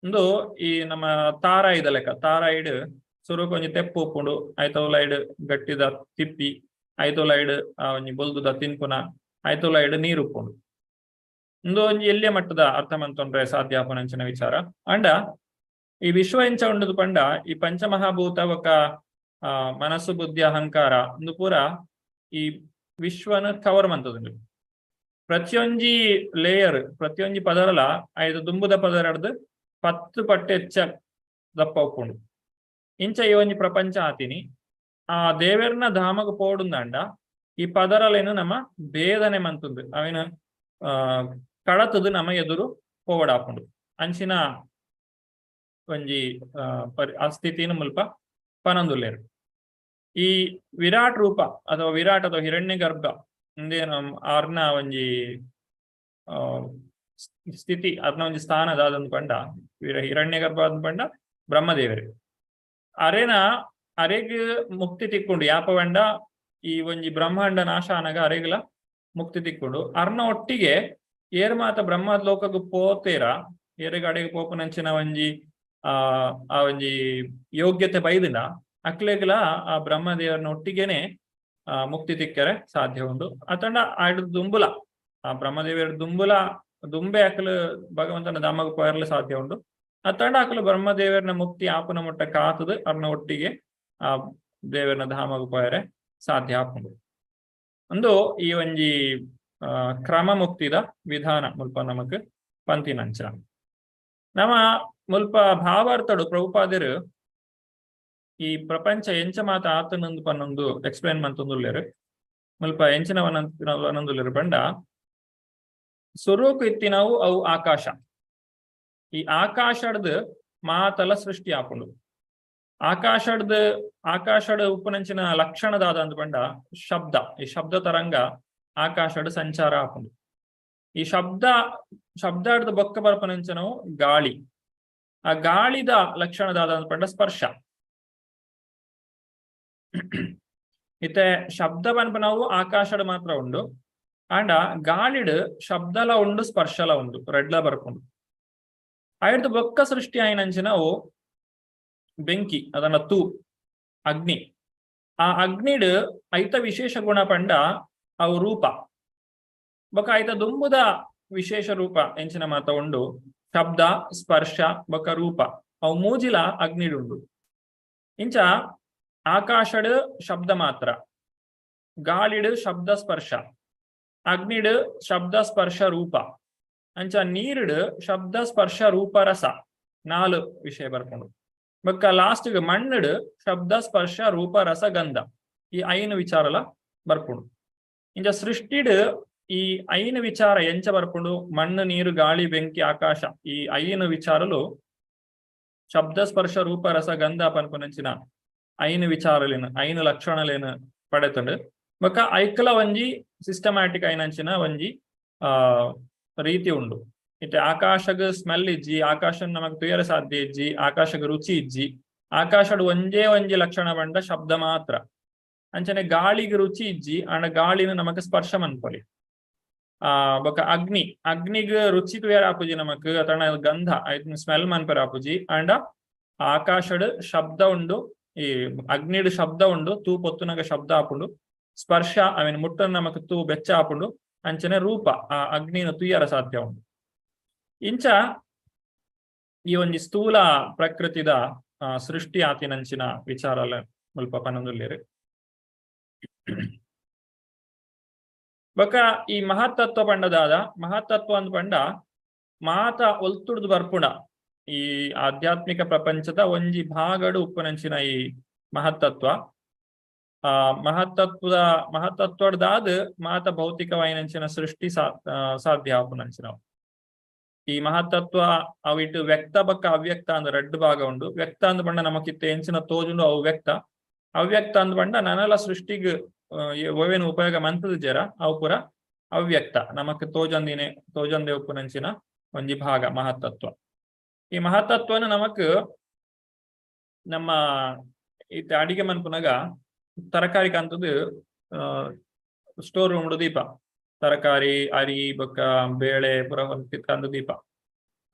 ಉಂದು ಈ ನಮ್ಮ ತಾರಾಯಿದ ಲೆಕ್ಕ. ತಾರಾಯಿಡ್ ಸುರುಕು ಒಂಜಿ ತೆಪ್ಪು ಉಪ್ಪುಂಡು, ಐತೋಲೈಡ್ ಗಟ್ಟಿದ ತಿಪ್ಪಿ, ಐತೋಲೈಡ್ ಒಂಜಿ ಬೊಲ್ದುದ ತಿನ್ಪುನ, ಐತೋಲೈಡ್ ನೀರು ಉಪ್ಪುಂಡು. ಉಂದು ಒಂಜಿ ಎಲ್ಲಿಯ ಮಟ್ಟದ ಅರ್ಥ ಮಂತೊಂಡ್ರೆ ಸಾಧ್ಯ ಆಪುನಂಚಿನ ವಿಚಾರ. ಅಂಡ ಈ ವಿಶ್ವ ಎಂಚ ಉಂಡುದು ಪಂಡ ಈ ಪಂಚಮಹಾಭೂತ ಬೊಕ್ಕ ಮನಸ್ಸು ಬುದ್ಧಿ ಅಹಂಕಾರ ಉಂದು ಪೂರ ಈ ವಿಶ್ವನ ಕವರ್ ಮಂತದುಂಡು. ಪ್ರತಿಯೊಂಜಿ ಲೇಯರ್ ಪ್ರತಿಯೊಂಜಿ ಪದರಲ ಐದು ದುಂಬುದ ಪದರಡ್ದು 10 ಪಟ್ಟು ಹೆಚ್ಚ ದಪ್ಪ ಉಪ್ಪುಂಡು. ಇಂಚ ಈ ಒಂಜಿ ಪ್ರಪಂಚ ಆತಿನಿ ಆ ದೇವೆರ್ನ ಧಾಮಗ್ ಪೋಡುಂದಾಂಡ ಈ ಪದರಲೇನು ನಮ್ಮ ಭೇದನೆ ಮಂತುಂದು ಅವೇನು ಕಡತದು ನಮ್ಮ ಎದುರು ಪೋವಡಾಪುಂಡು. ಅಂಚಿನ ಒಂಜಿ ಆ ಸ್ಥಿತಿನ ಮುಲ್ಪ ಪನೊಂದುಲ್ಲೇರು. ಈ ವಿರಾಟ್ ರೂಪ ಅಥವಾ ವಿರಾಟ್ ಅಥವಾ ಹಿರಣ್ಯ ಗರ್ಭ ಅರ್ನ ಒಂಜಿ ಸ್ಥಿತಿ ಅರ್ನ ಒಂಜಿ ಸ್ಥಾನ ದಾದಂದು ಪಂಡ ಹಿರಣ್ಯ ಗರ್ಭ ಅಂದ್ ಪಂಡ ಬ್ರಹ್ಮದೇವರು ಅರೇನ ಅರೆಗ್ ಮುಕ್ತಿ ತಿಕ್ಕೊಂಡು ಯಾಪ ಪಂಡ ಈ ಒಂಜಿ ಬ್ರಹ್ಮಾಂಡ ನಾಶ ಆನಗ ಅರೆಗ್ಲ ಮುಕ್ತಿ ತಿಕ್ಕೊಂಡು ಅರ್ನ ಒಟ್ಟಿಗೆ ಏರ್ ಮಾತ ಬ್ರಹ್ಮ ಲೋಕಗ್ ಪೋತೇರ ಏರೆಗ್ ಅಡೆಗ್ ಪೋಪುನಂಚಿನ ಒಂಜಿ ಆ ಒಂಜಿ ಯೋಗ್ಯತೆ ಬೈದಿನ ಅಕ್ಲೆಗ್ಲ ಆ ಬ್ರಹ್ಮದೇವರನ್ನ ಒಟ್ಟಿಗೆನೆ ಮುಕ್ತಿ ತಿಕ್ಕರೆ ಸಾಧ್ಯ ಉಂಡು. ಅತಂಡ ಆಯ್ಡು ದುಂಬುಲ ಆ ಬ್ರಹ್ಮದೇವರ ದುಂಬುಲ ದುಂಬೆ ಅಕ್ಲು ಭಗವಂತನ ಧಾಮಗ್ ಪೋಯರ್ಲ ಸಾಧ್ಯ ಉಂಡು. ಅತಂಡ ಅಕ್ಲು ಬ್ರಹ್ಮದೇವರನ ಮುಕ್ತಿ ಆಪುನ ಮುಟ್ಟ ಕಾತದು ಅರ್ನ ಒಟ್ಟಿಗೆ ಆ ದೇವರನ ಧಾಮಗ್ ಪೋಯರೆ ಸಾಧ್ಯ ಆಪುಂಡು. ಒಂದು ಈ ಒಂಜಿ ಕ್ರಮ ಮುಕ್ತಿದ ವಿಧಾನ ಮುಲ್ಪ ನಮಕ್ ಪಂತಿನಂಚ ನಮ ಮುಲ್ಪ ಭಾವಾರ್ಥಡು ಪ್ರಭುಪಾದರು ಈ ಪ್ರಪಂಚ ಎಂಚ ಮಾತ ಆತನೊಂದು ಪನ್ನೊಂದು ಎಕ್ಸ್ಪ್ಲೇನ್ ಮಂತೊಂದುಲ್ಲೇರು. ಮುಲ್ಪ ಎಂಚಿನ ವನಂದುಲ್ಲೇರು ಪಂಡ ಸುರುಕು ಇತ್ತಿನವು ಅವು ಆಕಾಶ. ಈ ಆಕಾಶಡ್ದು ಮಾತಲ ಸೃಷ್ಟಿ ಆಪುಂಡು. ಆಕಾಶಡ್ದು ಆಕಾಶಡ್ ಉಪ್ಪುನಂಚಿನ ಲಕ್ಷಣದಾದ ಅಂದ್ ಪಂಡ ಶಬ್ದ. ಈ ಶಬ್ದ ತರಂಗ ಆಕಾಶಡ್ ಸಂಚಾರ ಆಪುಂಡು. ಈ ಶಬ್ದ ಶಬ್ದಾಡ್ದು ಬೊಕ್ಕ ಬರ್ಪುನಂಚಿನವು ಗಾಳಿ. ಆ ಗಾಳಿದ ಲಕ್ಷಣದಾದ ಅಂದ್ ಪಂಡ ಸ್ಪರ್ಶ. ಇತ್ತೆ ಶಬ್ದ ಪನ್ಪುನವು ಆಕಾಶಡ್ ಮಾತ್ರ ಉಂಡು. ಆಂಡ ಗಾಳಿಡ್ ಶಬ್ದಲ ಉಂಡು ಸ್ಪರ್ಶಲ ಉಂಡು ರೆಡ್ಲ ಬರ್ಪುಂಡು. ಐಡ್ದು ಬೊಕ್ಕ ಸೃಷ್ಟಿ ಆಯಿನಂಚಿನವು ಬೆಂಕಿ ಅದನ್ನ ತೂ ಅಗ್ನಿ. ಆ ಅಗ್ನಿಡ್ ಐತ ವಿಶೇಷ ಗುಣ ಪಂಡ ಅವು ರೂಪ. ಬೊಕ್ಕ ಐತ ದುಂಬುದ ವಿಶೇಷ ರೂಪ ಎಂಚಿನ ಮಾತ ಉಂಡು ಶಬ್ದ ಸ್ಪರ್ಶ ಬೊಕ್ಕ ರೂಪ ಅವು ಮೂಜಿಲ ಅಗ್ನಿಡುಂಡು. ಇಂಚ ಆಕಾಶಡ್ ಶಬ್ದ ಮಾತ್ರ, ಗಾಳಿಡ್ ಶಬ್ದ ಸ್ಪರ್ಶ, ಅಗ್ನಿಡ್ ಶಬ್ದ ಸ್ಪರ್ಶ ರೂಪ, ಅಂಚ ನೀರುಡ್ ಶಬ್ದ ಸ್ಪರ್ಶ ರೂಪ ರಸ 4 ವಿಷಯ ಬರ್ಕೊಂಡು. ಬೊಕ್ಕ ಲಾಸ್ಟ್ ಮಣ್ಣುಡ್ ಶಬ್ದ ಸ್ಪರ್ಶ ರೂಪ ರಸ ಗಂಧ ಈ 5 ವಿಚಾರಲ ಬರ್ಪುಂಡು. ಇಂಚ ಸೃಷ್ಟಿಡ್ ಈ ಐನು ವಿಚಾರ ಎಂಚ ಬರ್ಪುಂಡು? ಮಣ್ಣು, ನೀರು, ಗಾಳಿ, ಬೆಂಕಿ, ಆಕಾಶ, ಈ ಐನು ವಿಚಾರಲು ಶಬ್ದ, ಸ್ಪರ್ಶ, ರೂಪ, ರಸ, ಗಂಧ ಪನ್ಪುನಂಚಿನ ಐನು ವಿಚಾರಲೇನು, ಐನು ಲಕ್ಷಣಲೇನು ಪಡೆತುಂಡು. ಬೊಕ್ಕ ಐಕ್ಲ ಒಂಜಿ ಸಿಸ್ಟಮ್ಯಾಟಿಕ್ ಐನಂಚಿನ ಒಂಜಿ ರೀತಿ ಉಂಡು. ಇತ್ತೆ ಆಕಾಶಗ್ ಸ್ಮೆಲ್ ಇಜ್ಜಿ, ಆಕಾಶ ನಮಗ್ ತುಯರ ಸಾಧ್ಯ ಇಜ್ಜಿ, ಆಕಾಶಗ್ ರುಚಿ ಇಜ್ಜಿ. ಆಕಾಶಡ್ ಒಂಜೇ ಒಂಜಿ ಲಕ್ಷಣ ಬಂಡ ಶಬ್ದ ಮಾತ್ರ. ಅಂಚನೆ ಗಾಳಿಗೆ ರುಚಿ ಇಜ್ಜಿ, ಆಂಡ ಗಾಳಿನ ನಮಕ್ ಸ್ಪರ್ಶ ಮನ್ಪೊಲಿ. ಬೊಕ್ಕ ಅಗ್ನಿ, ಅಗ್ನಿಗ್ ರುಚಿ ತುಯರ ಆಪುಜಿ ನಮಕ್, ಅತಣ ಗಂಧ ಐತ್ನ ಸ್ಮೆಲ್ ಮನ್ಪರ ಆಪುಜಿ. ಆಂಡ ಆಕಾಶಡ್ ಶಬ್ದ ಉಂಡು, ಈ ಅಗ್ನಿಡ್ ಶಬ್ದ ಉಂಡು, ತೂ ಪೊತ್ತುನಗ ಶಬ್ದ ಆಪುಂಡು. ಸ್ಪರ್ಶ ಅವಿನ ಮುಟ್ಟನ್ ನಮಕ್ ತೂ ಬೆಚ್ಚ ಆಪುಂಡು. ಅಂಚನೆ ರೂಪ, ಆ ಅಗ್ನಿನ ತುಯರ ಸಾಧ್ಯ ಉಂಡು. ಇಂಚ ಈ ಒಂಜಿ ಸ್ಥೂಲ ಪ್ರಕೃತಿದ ಸೃಷ್ಟಿ ಆತಿನಂಚಿನ ವಿಚಾರ ಮುಲ್ಪ ಪನೊಂದುಲ್ಲೆರ್. ಬೊಕ್ಕ ಈ ಮಹತ್ತತ್ವ ಪಂಡದಾದ, ಮಹತ್ತತ್ವ ಅಂದ್ ಪಂಡ ಮಾತ ಒಲ್ತುಡ್ದು ಬರ್ಪುಣ ಈ ಆಧ್ಯಾತ್ಮಿಕ ಪ್ರಪಂಚದ ಒಂಜಿ ಭಾಗಡು ಉಪ್ಪುನಂಚಿನ ಈ ಮಹತ್ತತ್ವ. ಆ ಮಹತ್ತತ್ವದಾದ ಮಾತ ಭೌತಿಕವಾಯಿನಂಚಿನ ಸೃಷ್ಟಿ ಸಾಧ್ಯ ಆಪುನಂಚಿನ ಈ ಮಹತ್ತತ್ವ. ಅವಿಟ್ಟು ವ್ಯಕ್ತ ಬಕ್ಕ ಅವ್ಯಕ್ತ ಅಂದ್ ರಡ್ಡು ಭಾಗ ಉಂಡು. ವ್ಯಕ್ತ ಅಂದ್ ಪಂಡ ನಮಕಿತ್ತ ಎಂಚಿನ ತೋಜುಂಡು ಅವು ವ್ಯಕ್ತ. ಅವ್ಯಕ್ತ ಅಂದ್ ಪಂಡ ನನಲ ಸೃಷ್ಟಿಗ್ ಒವೇನು ಉಪಯೋಗ ಮಂತದ ಜರ ಅವು ಪೂರ ಅವ್ಯಕ್ತ, ನಮಕ್ ತೋಜಂದೆ ಉಪ್ಪುನಂಚಿನ ಒಂಜಿ ಭಾಗ ಮಹತ್ತತ್ವ. ಈ ಮಹತ್ತತ್ವನ ನಮಕ್ ನಮ್ಮ ಇತ್ತೆ ಅಡಿಗೆ ಮನ್ಪುನಗ ತರಕಾರಿ ಕಾಂತದ್ದು ಸ್ಟೋರ್ ರೂಮ್ ದೀಪ, ತರಕಾರಿ, ಅರಿ, ಬೊಕ್ಕ ಬೇಳೆ ಪೂರ ಕಂದು ದೀಪ,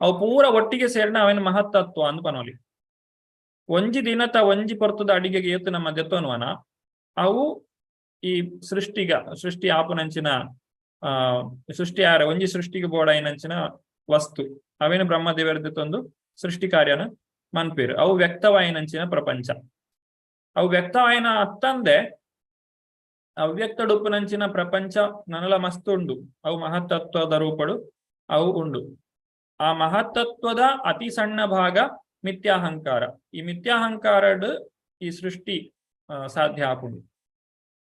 ಅವು ಪೂರ ಒಟ್ಟಿಗೆ ಸೇರ್ನ ಅವೇನು ಮಹತ್ತತ್ವ ಅಂದ್ ಪನೋಲಿ. ಒಂಜಿ ದಿನತ ಒಂಜಿ ಪೊರ್ತದ ಅಡಿಗೆಗೆ ಏತು ನಮ್ಮ ದೆತ್ತೋನ್ವನ ಅವು ಈ ಸೃಷ್ಟಿ ಆಪುನಂಚಿನ ಸೃಷ್ಟಿ ಆರ ಒಂಜಿ ಸೃಷ್ಟಿಗೆ ಬೋಡಾಯಿನಂಚಿನ ವಸ್ತು ಅವೇನು ಬ್ರಹ್ಮದೇವರದೊಂದು ಸೃಷ್ಟಿ ಕಾರ್ಯನ ಮನ್ಪೇರು. ಅವು ವ್ಯಕ್ತವಾಯಿನಂಚಿನ ಪ್ರಪಂಚ. ಅವು ವ್ಯಕ್ತವಾಯಿನ ಅತ್ತಂದೆ ಅವ್ಯಕ್ತ ಡುಪ್ಪುನಂಚಿನ ಪ್ರಪಂಚ ನನಲ ಮಸ್ತ್ ಉಂಡು. ಅವು ಮಹತ್ತತ್ವದ ರೂಪಡು ಅವು ಉಂಡು. ಆ ಮಹತ್ತತ್ವದ ಅತಿ ಸಣ್ಣ ಭಾಗ ಮಿಥ್ಯಾಹಂಕಾರ. ಈ ಮಿಥ್ಯಾಹಂಕಾರಡ್ ಈ ಸೃಷ್ಟಿ ಸಾಧ್ಯ ಆಪುಂಡು.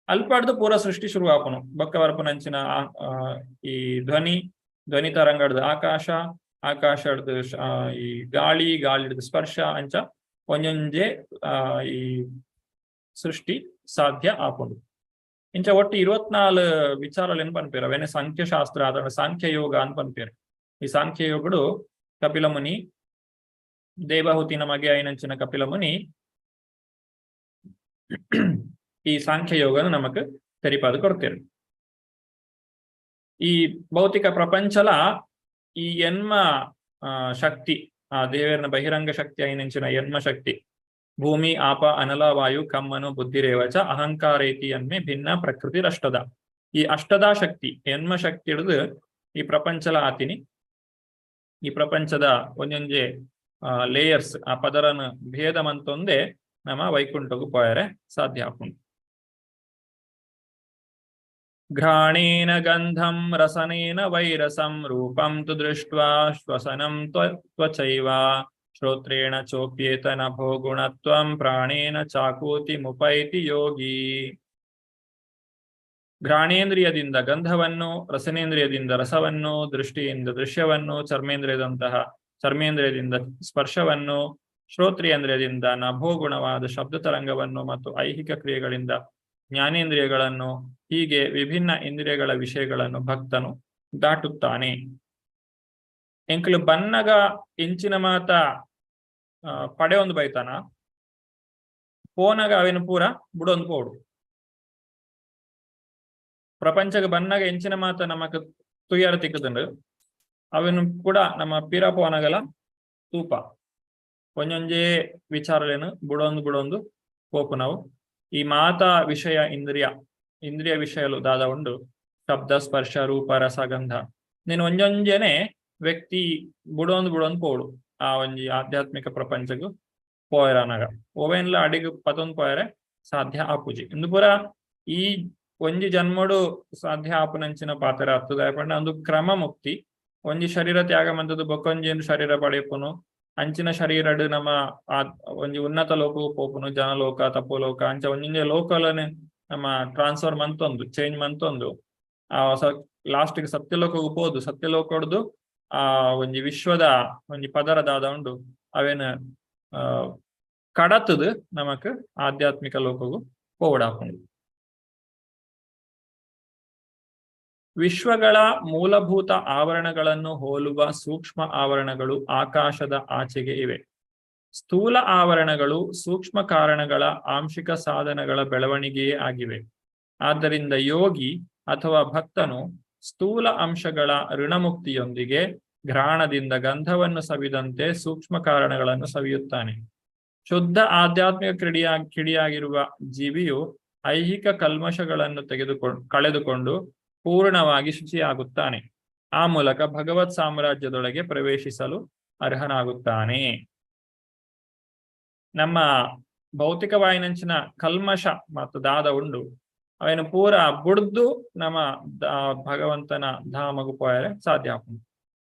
ಅಲ್ಪಾಡ್ದು ಪೂರ ಸೃಷ್ಟಿ ಶುರು ಆಪುನು. ಬೊಕ್ಕ ಬರ್ಪುನಂಚಿನ ಈ ಧ್ವನಿ, ಧ್ವನಿ ತರಂಗಡ್ದು ಆಕಾಶ, ಆಕಾಶಡ್ದು ಈ ಗಾಳಿ, ಗಾಳಿಡ್ದು ಸ್ಪರ್ಶ, ಅಂಚ ಒಂಜೊಂಜೆ ಈ ಸೃಷ್ಟಿ ಸಾಧ್ಯ ಆಪುಂಡು. ಇಂಚ ಒಟ್ಟು 24 ವಿಚಾರಲೇನು ಪನ್ಪೇರು. ಅವೇನೆ ಸಾಂಖ್ಯಶಾಸ್ತ್ರ ಅಥವಾ ಸಾಂಖ್ಯ ಯೋಗ ಅಂತ ಪನ್ಪೇರು. ಈ ಸಾಂಖ್ಯ ಯೋಗಡು ಕಪಿಲ ಮುನಿ, ದೇವಹುತಿನ ಮಗೆ ಐನಂಚಿನ ಕಪಿಲ ಮುನಿ ಈ ಸಾಂಖ್ಯ ಯೋಗನ ನಮಕ್ ತೆರಿಪಾದು ಕೊಡ್ತೇವೆ. ಈ ಭೌತಿಕ ಪ್ರಪಂಚಲ ಈ ಎನ್ಮ ಶಕ್ತಿ, ಆ ದೇವರನ ಬಹಿರಂಗ ಶಕ್ತಿ ಐನಂಚಿನ ಎನ್ಮ ಶಕ್ತಿ, ಭೂಮಿ, ಆಪ, ಅನಲ, ವಾಯು, ಕಮ್ಮನು, ಬುದ್ಧಿರೇವಚ, ಅಹಂಕಾರೇತಿ ಎನ್ಮೆ ಭಿನ್ನ ಪ್ರಕೃತಿ ಅಷ್ಟದ. ಈ ಅಷ್ಟದಾ ಶಕ್ತಿ ಎನ್ಮ ಶಕ್ತಿ ಹಿಡಿದು ಈ ಪ್ರಪಂಚಲ ಆತಿನಿ. ಈ ಪ್ರಪಂಚದ ಒಂದೊಂಜೆ ಲೇಯರ್ಸ್, ಆ ಪದರನ ಭೇದ ಮಂತೊಂದೇ ನಮ್ಮ ವೈಕುಂಠಗೂ ಪೋಯರೆ ಸಾಧ್ಯ ಆಪುಂಡು. ಘ್ರಾಣೇನ ಗಂಧಂ ರಸನೇನ ವೈರಸಂ ರೂಪಂ ತು ದೃಷ್ಟ್ವಾ ಶ್ವಸನಂ ತ್ವಚೈವ ಶ್ರೋತ್ರೇಣ ಚೋಪ್ಯೇತ ನಭೋ ಗುಣತ್ವಂ ಪ್ರಾಣೇನ ಚಾಕೂತಿ ಮುಪೈತಿ ಯೋಗಿ. ಘ್ರಾಣೇಂದ್ರಿಯದಿಂದ ಗಂಧವನ್ನು, ರಸನೇಂದ್ರಿಯದಿಂದ ರಸವನ್ನು, ದೃಷ್ಟಿಯಿಂದ ದೃಶ್ಯವನ್ನು, ಚರ್ಮೇಂದ್ರಿಯದಿಂದ ಸ್ಪರ್ಶವನ್ನು, ಶ್ರೋತ್ರಿಯೇಂದ್ರಿಯದಿಂದ ನಭೋಗುಣವಾದ ಶಬ್ದ ತರಂಗವನ್ನು ಮತ್ತು ಐಹಿಕ ಕ್ರಿಯೆಗಳಿಂದ ಜ್ಞಾನೇಂದ್ರಿಯಗಳನ್ನು, ಹೀಗೆ ವಿಭಿನ್ನ ಇಂದ್ರಿಯಗಳ ವಿಷಯಗಳನ್ನು ಭಕ್ತನು ದಾಟುತ್ತಾನೆ. ಎಂಕಲು ಬನ್ನಗ ಇಂಚಿನ ಮಾತ ಪಡೆ ಒಂದು ಬೈತಾನ, ಪೋನಗ ಅವೇನು ಪೂರ ಬುಡೊಂದು ಪೋಡು. ಪ್ರಪಂಚಕ್ಕೆ ಬನ್ನಗ ಎಂಚಿನ ಮಾತ ನಮಕ್ ತುಯ್ಯಾರ ತಿಕ್ಕುದುಂಡು ಅವೇನು ಕೂಡ ನಮ್ಮ ಪೀರ ಪೋನಗಲ ತೂಪ ಒಂಜೊಂಜೇ ವಿಚಾರಲೇನು ಬುಡೊಂದು ಬುಡೊಂದು ಪೋಪು ನಾವು. ಈ ಮಾತಾ ವಿಷಯ ಇಂದ್ರಿಯ, ಇಂದ್ರಿಯ ವಿಷಯಲು ದಾದ ಉಂಡು, ಶಬ್ದ, ಸ್ಪರ್ಶ, ರೂಪ, ರಸ, ಗಂಧ, ನೀನು ಒಂಜೊಂಜೆನೆ ವ್ಯಕ್ತಿ ಬುಡೊಂದು ಬುಡೊಂದು ಪೋಡು ಆ ಒಂಜಿ ಆಧ್ಯಾತ್ಮಿಕ ಪ್ರಪಂಚಗೂ ಪೋಯರನಗ ಓವೇನ್ಲ ಅಡಿಗೆ ಪತೊಂದು ಪೋಯರೆ ಸಾಧ್ಯ ಆಪುಜಿ. ಇಂದು ಪೂರ ಈ ಒಂಜಿ ಜನ್ಮಡು ಸಾಧ್ಯ ಆಪುನಂಚಿನ ಪಾತ್ರ ಆಗ್ತದೆ. ಪಂಡ ಒಂದು ಕ್ರಮ ಮುಕ್ತಿ, ಒಂಜಿ ಶರೀರ ತ್ಯಾಗ ಮಂತದ್ದು ಬೊಕ್ಕೊಂಜಿ ಶರೀರ ಪಡೆಯಪುನು, ಅಂಚಿನ ಶರೀರಡು ನಮ್ಮ ಆ ಒಂಜಿ ಉನ್ನತ ಲೋಕವು ಪೋಪುನು, ಜನಲೋಕ, ತಪೋಲೋಕ, ಅಂಚ ಒಂಜೊಂಜೆ ಲೋಕಲನೆ ನಮ್ಮ ಟ್ರಾನ್ಸ್ಫರ್ ಮಂತೊಂದು ಚೇಂಜ್ ಮಂತೊಂದು ಆ ಹೊಸ ಲಾಸ್ಟ್ ಗೆ ಸತ್ಯಲೋಕಗ್ ಪೋದು ಸತ್ಯಲೋಕಡ್ದು ಆ ಒಂಜಿ ವಿಶ್ವದ ಒಂಜಿ ಪದರ ದಾದ ಉಂಡು ಅವೇನ ಕಡತದು ನಮಕ್ ಆಧ್ಯಾತ್ಮಿಕ ಲೋಕಗು ಪೋವಡಾಪುಂಡು. ವಿಶ್ವಗಳ ಮೂಲಭೂತ ಆವರಣಗಳನ್ನು ಹೋಲುವ ಸೂಕ್ಷ್ಮ ಆವರಣಗಳು ಆಕಾಶದ ಆಚೆಗೆ ಇವೆ. ಸ್ಥೂಲ ಆವರಣಗಳು ಸೂಕ್ಷ್ಮ ಕಾರಣಗಳ ಆಂಶಿಕ ಸಾಧನಗಳ ಬೆಳವಣಿಗೆಯೇ ಆಗಿವೆ. ಆದ್ದರಿಂದ ಯೋಗಿ ಅಥವಾ ಭಕ್ತನು ಸ್ಥೂಲ ಅಂಶಗಳ ಋಣಮುಕ್ತಿಯೊಂದಿಗೆ ಘ್ರಾಣದಿಂದ ಗಂಧವನ್ನು ಸವಿದಂತೆ ಸೂಕ್ಷ್ಮ ಕಾರಣಗಳನ್ನು ಸವಿಯುತ್ತಾನೆ. ಶುದ್ಧ ಆಧ್ಯಾತ್ಮಿಕ ಕಿಡಿಯಾಗಿರುವ ಜೀವಿಯು ಐಹಿಕ ಕಲ್ಮಶಗಳನ್ನು ಕಳೆದುಕೊಂಡು ಪೂರ್ಣವಾಗಿ ಶುಚಿಯಾಗುತ್ತಾನೆ. ಆ ಮೂಲಕ ಭಗವತ್ ಸಾಮ್ರಾಜ್ಯದೊಳಗೆ ಪ್ರವೇಶಿಸಲು ಅರ್ಹನಾಗುತ್ತಾನೆ. ನಮ್ಮ ಭೌತಿಕವಾಯಿನಂಚಿನ ಕಲ್ಮಶ ಮತ್ತು ದಾದ ಉಂಡು ಅವೇನು ಪೂರ ಬುಡ್ದು ನಮ್ಮ ಭಗವಂತನ ಧಾಮಗು ಪೋಯರೆ ಸಾಧ್ಯ ಆಪುಂಡು.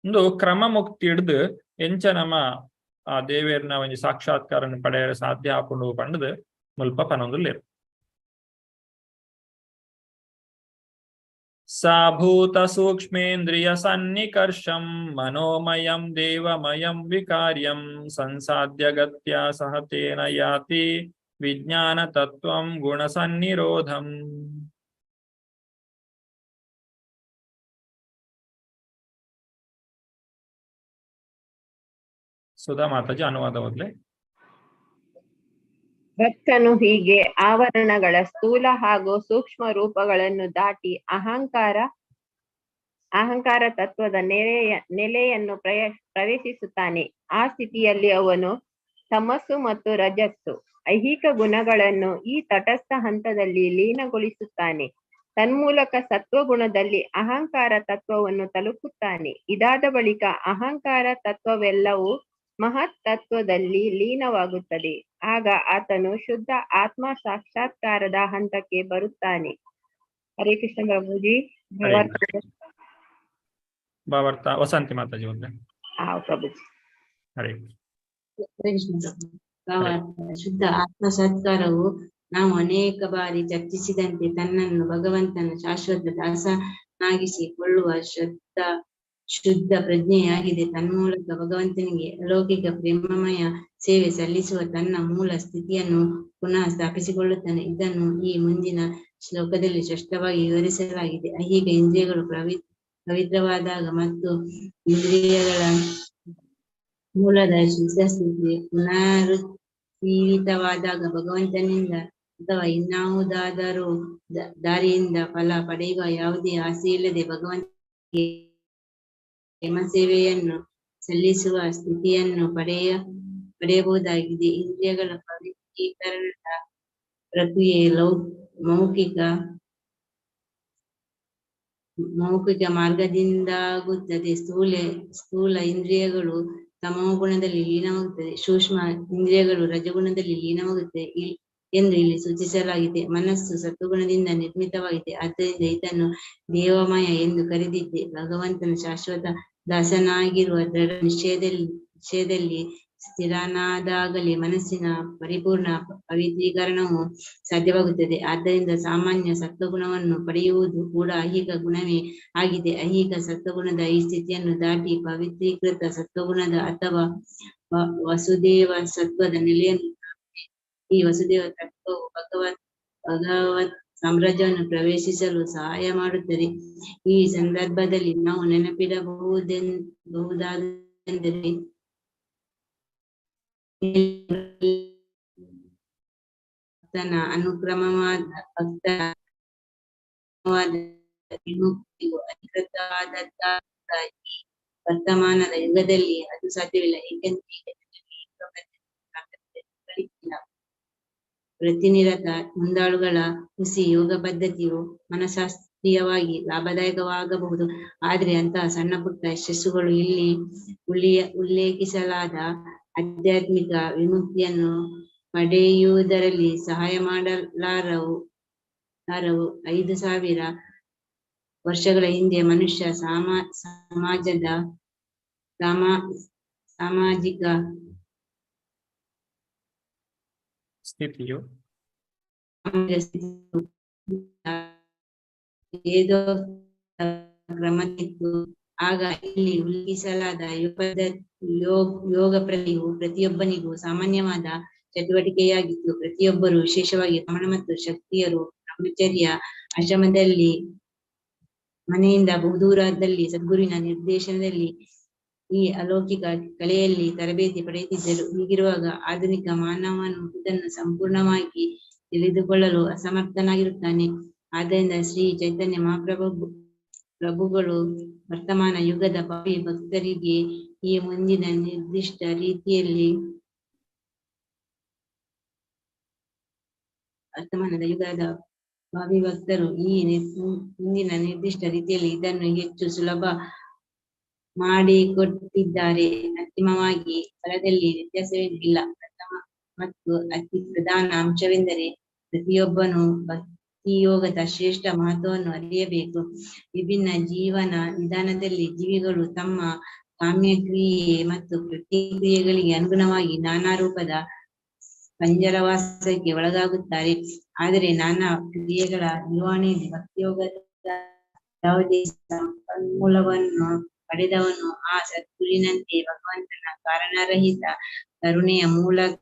ಒಂದು ಕ್ರಮ ಮುಕ್ತಿ ಹಿಡ್ದು ಎಂಚ ನಮ್ಮ ಆ ದೇವೇರ್ನ ಒಂಜಿ ಸಾಕ್ಷಾತ್ಕಾರನ ಪಡೆಯರೆ ಸಾಧ್ಯ ಆಪುಂಡು ಪಂಡದು ಮುಲ್ಪ ಪನೊಂದುಲ್ಲೆರ್. ಸಾಭೂತ ಸೂಕ್ಷ್ಮೇಂದ್ರಿಯ ಸನ್ನಿಕರ್ಷಂ ಮನೋಮಯಂ ದೇವಮಯಂ ವಿಕಾರ್ಯಂ ಸಂಸಾಧ್ಯ ಗತ್ಯಾ ಸಹ ತೇನ ಯಾತಿ ವಿಜ್ಞಾನ ತತ್ವಂ ಗುಣ ಸನ್ನಿರೋಧಂ. ಸುಧಾ ಮಾತಾಜಿ ಅನುವಾದ ಓದ್ಲೆ. ಭಕ್ತನು ಹೀಗೆ ಆವರಣಗಳ ಸ್ಥೂಲ ಹಾಗೂ ಸೂಕ್ಷ್ಮ ರೂಪಗಳನ್ನು ದಾಟಿ ಅಹಂಕಾರ ತತ್ವದ ನೆಲೆಯನ್ನು ಪ್ರವೇಶಿಸುತ್ತಾನೆ. ಆ ಸ್ಥಿತಿಯಲ್ಲಿ ಅವನು ತಮಸ್ಸು ಮತ್ತು ರಜಸ್ಸು ಐಹಿಕ ಗುಣಗಳನ್ನು ಈ ತಟಸ್ಥ ಹಂತದಲ್ಲಿ ಲೀನಗೊಳಿಸುತ್ತಾನೆ. ತನ್ಮೂಲಕ ಸತ್ವಗುಣದಲ್ಲಿ ಅಹಂಕಾರ ತತ್ವವನ್ನು ತಲುಪುತ್ತಾನೆ. ಇದಾದ ಬಳಿಕ ಅಹಂಕಾರ ತತ್ವವೆಲ್ಲವೂ ಮಹತ್ ತತ್ವದಲ್ಲಿ ಲೀನವಾಗುತ್ತದೆ. ಆಗ ಆತನು ಶುದ್ಧ ಆತ್ಮ ಸಾಕ್ಷಾತ್ಕಾರದ ಹಂತಕ್ಕೆ ಬರುತ್ತಾನೆ. ಹರೇ ಕೃಷ್ಣ ಪ್ರಭುಜಿ. ಭಾವಾರ್ಥ ವಸಂತಿ ಮಾತಾಜಿ ಒಂದೇ. ಪ್ರಭುಜಿ. ಹರೇ ಕೃಷ್ಣ ಪ್ರಭು. ಭಾವಾರ್ಥ ಶುದ್ಧ ಆತ್ಮ ಸಾಕ್ಷಾತ್ಕಾರವು ನಾವು ಅನೇಕ ಬಾರಿ ಚರ್ಚಿಸಿದಂತೆ ತನ್ನನ್ನು ಭಗವಂತನ ಶಾಶ್ವತ ದಾಸನಾಗಿಸಿಕೊಳ್ಳುವ ಶುದ್ಧ ಪ್ರಜ್ಞೆಯಾಗಿದೆ. ತನ್ಮೂಲಕ ಭಗವಂತನಿಗೆ ಅಲೌಕಿಕ ಪ್ರೇಮಮಯ ಸೇವೆ ಸಲ್ಲಿಸುವ ತನ್ನ ಮೂಲ ಸ್ಥಿತಿಯನ್ನು ಪುನಃ ಸ್ಥಾಪಿಸಿಕೊಳ್ಳುತ್ತಾನೆ. ಇದನ್ನು ಈ ಮುಂದಿನ ಶ್ಲೋಕದಲ್ಲಿ ಸ್ಪಷ್ಟವಾಗಿ ವಿವರಿಸಲಾಗಿದೆ. ಐಹಿಕ ಇಂದ್ರಿಯಗಳು ಪವಿತ್ರವಾದಾಗ ಮತ್ತು ಇಂದ್ರಿಯಗಳ ಮೂಲದ ಶುದ್ಧ ಸ್ಥಿತಿ ಪುನರುಜ್ಜೀವಿತವಾದಾಗ ಭಗವಂತನಿಂದ ಅಥವಾ ಇನ್ನಾವುದಾದರೂ ದಾರಿಯಿಂದ ಫಲ ಪಡೆಯುವ ಯಾವುದೇ ಆಸೆಯಿಲ್ಲದೆ ಭಗವಂತನಿಗೆ ಪ್ರೇಮ ಸೇವೆಯನ್ನು ಸಲ್ಲಿಸುವ ಸ್ಥಿತಿಯನ್ನು ಪಡೆಯಬಹುದಾಗಿದೆ. ಇಂದ್ರಿಯಗಳ ಪವಿತ್ರೀಕರಣದ ಪ್ರಕ್ರಿಯೆ ಮೌಖಿಕ ಮಾರ್ಗದಿಂದಾಗುತ್ತದೆ. ಸ್ಥೂಲ ಇಂದ್ರಿಯಗಳು ತಮೋಗುಣದಲ್ಲಿ ಲೀನವಾಗುತ್ತದೆ, ಸೂಕ್ಷ್ಮ ಇಂದ್ರಿಯಗಳು ರಜಗುಣದಲ್ಲಿ ಲೀನವಾಗುತ್ತದೆ ಎಂದು ಇಲ್ಲಿ ಸೂಚಿಸಲಾಗಿದೆ. ಮನಸ್ಸು ಸತ್ವಗುಣದಿಂದ ನಿರ್ಮಿತವಾಗಿದೆ, ಆದ್ದರಿಂದ ಇದನ್ನು ದೇವಮಯ ಎಂದು ಕರೆದಿದ್ದೆ. ಭಗವಂತನ ಶಾಶ್ವತ ದಾಸನಾಗಿರುವ ದೃಢ ನಿಶ್ಚಯದಲ್ಲಿ ಸ್ಥಿರನಾದಾಗಲೇ ಮನಸ್ಸಿನ ಪರಿಪೂರ್ಣ ಪವಿತ್ರೀಕರಣವು ಸಾಧ್ಯವಾಗುತ್ತದೆ. ಆದ್ದರಿಂದ ಸಾಮಾನ್ಯ ಸತ್ವಗುಣವನ್ನು ಪಡೆಯುವುದು ಕೂಡ ಐಹಿಕ ಗುಣವೇ ಆಗಿದೆ. ಐಹಿಕ ಸತ್ವಗುಣದ ಈ ಸ್ಥಿತಿಯನ್ನು ದಾಟಿ ಪವಿತ್ರೀಕೃತ ಸತ್ವಗುಣದ ಅಥವಾ ವಸುದೇವ ಸತ್ವದ ನೆಲೆಯನ್ನು, ಈ ವಸುದೇವ ತತ್ವವು ಭಗವತ್ ಸಾಮ್ರಾಜ್ಯವನ್ನು ಪ್ರವೇಶಿಸಲು ಸಹಾಯ ಮಾಡುತ್ತದೆ. ಈ ಸಂದರ್ಭದಲ್ಲಿ ನಾವು ನೆನಪಿಡಬಹುದಾದೆಂದರೆ ಭಕ್ತನ ಅನುಕ್ರಮವಾದ ಭಕ್ತನ ವಿಮುಕ್ತಿಯು ಅಧಿಕೃತವಾದದ್ದಾಗಿ ವರ್ತಮಾನದ ಯುಗದಲ್ಲಿ ಅದು ಸಾಧ್ಯವಿಲ್ಲ, ಏಕೆಂದರೆ ಈಗ ಜನರಲ್ಲಿ ಪ್ರತಿನಿರತ ಮುಂದಾಳುಗಳ ಹುಸಿ ಯೋಗ ಪದ್ಧತಿಯು ಮನಃಶಾಸ್ತ್ರೀಯವಾಗಿ ಲಾಭದಾಯಕವಾಗಬಹುದು. ಆದರೆ ಅಂತಹ ಸಣ್ಣ ಪುಟ್ಟ ಯಶಸ್ಸುಗಳು ಇಲ್ಲಿ ಉಲ್ಲೇಖಿಸಲಾದ ಆಧ್ಯಾತ್ಮಿಕ ವಿಮುಕ್ತಿಯನ್ನು ಪಡೆಯುವುದರಲ್ಲಿ ಸಹಾಯ ಮಾಡಲಾರವು. 5000 ವರ್ಷಗಳ ಹಿಂದೆ ಮನುಷ್ಯ ಸಮಾಜದ ಸಾಮಾಜಿಕ ಸ್ಥಿತಿಯು ಕ್ರಮವಿತ್ತು. ಆಗ ಇಲ್ಲಿ ಉಲ್ಲೇಖಿಸಲಾದ ಯೋಗ ಪ್ರತಿಯು ಪ್ರತಿಯೊಬ್ಬನಿಗೂ ಸಾಮಾನ್ಯವಾದ ಚಟುವಟಿಕೆಯಾಗಿತ್ತು. ಪ್ರತಿಯೊಬ್ಬರು, ವಿಶೇಷವಾಗಿ ಬ್ರಾಹ್ಮಣ ಮತ್ತು ಶಕ್ತಿಯರು, ಬ್ರಹ್ಮಚರ್ಯ ಆಶ್ರಮದಲ್ಲಿ ಮನೆಯಿಂದ ಬಹುದೂರದಲ್ಲಿ ಸದ್ಗುರುವಿನ ನಿರ್ದೇಶನದಲ್ಲಿ ಈ ಅಲೌಕಿಕ ಕಲೆಯಲ್ಲಿ ತರಬೇತಿ ಪಡೆಯುತ್ತಿದ್ದರು. ಹೀಗಿರುವಾಗ ಆಧುನಿಕ ಮಾನವನು ಇದನ್ನು ಸಂಪೂರ್ಣವಾಗಿ ತಿಳಿದುಕೊಳ್ಳಲು ಅಸಮರ್ಥನಾಗಿರುತ್ತಾನೆ. ಆದ್ದರಿಂದ ಶ್ರೀ ಚೈತನ್ಯ ಮಹಾಪ್ರಭು ಪ್ರಭುಗಳು ವರ್ತಮಾನ ಯುಗದ ಭಾವಿ ಭಕ್ತರಿಗೆ ಈ ಮುಂದಿನ ನಿರ್ದಿಷ್ಟ ರೀತಿಯಲ್ಲಿ ವರ್ತಮಾನದ ಯುಗದ ಭಾವಿ ಭಕ್ತರು ಈ ಮುಂದಿನ ನಿರ್ದಿಷ್ಟ ರೀತಿಯಲ್ಲಿ ಇದನ್ನು ಹೆಚ್ಚು ಸುಲಭ ಮಾಡಿಕೊಟ್ಟಿದ್ದಾರೆ. ಅಂತಿಮವಾಗಿ ಫಲದಲ್ಲಿ ವ್ಯತ್ಯಾಸವೇನೂ ಇಲ್ಲ. ಪ್ರಥಮ ಮತ್ತು ಅತಿ ಪ್ರಧಾನ ಅಂಶವೆಂದರೆ ಪ್ರತಿಯೊಬ್ಬನು ಭಕ್ತಿಯೋಗದ ಶ್ರೇಷ್ಠ ಮಹತ್ವವನ್ನು ಅರಿಯಬೇಕು. ವಿಭಿನ್ನ ಜೀವನ ವಿಧಾನದಲ್ಲಿ ಜೀವಿಗಳು ತಮ್ಮ ಕಾಮ್ಯಕ್ರಿಯೆ ಮತ್ತು ಪ್ರತಿಕ್ರಿಯೆಗಳಿಗೆ ಅನುಗುಣವಾಗಿ ನಾನಾ ರೂಪದ ಪಂಜರವಾಸಕ್ಕೆ ಒಳಗಾಗುತ್ತಾರೆ. ಆದರೆ ನಾನಾ ಕ್ರಿಯೆಗಳ ನಿರ್ವಹಣೆಯಲ್ಲಿ ಭಕ್ತಿಯೋಗದ ಯಾವುದೇ ಸಂಪನ್ಮೂಲವನ್ನು ಪಡೆದವನು ಆ ಸದ್ಗುರುವಿನಂತೆ ಭಗವಂತನ ಕಾರಣರಹಿತ ಕರುಣೆಯ ಮೂಲಕ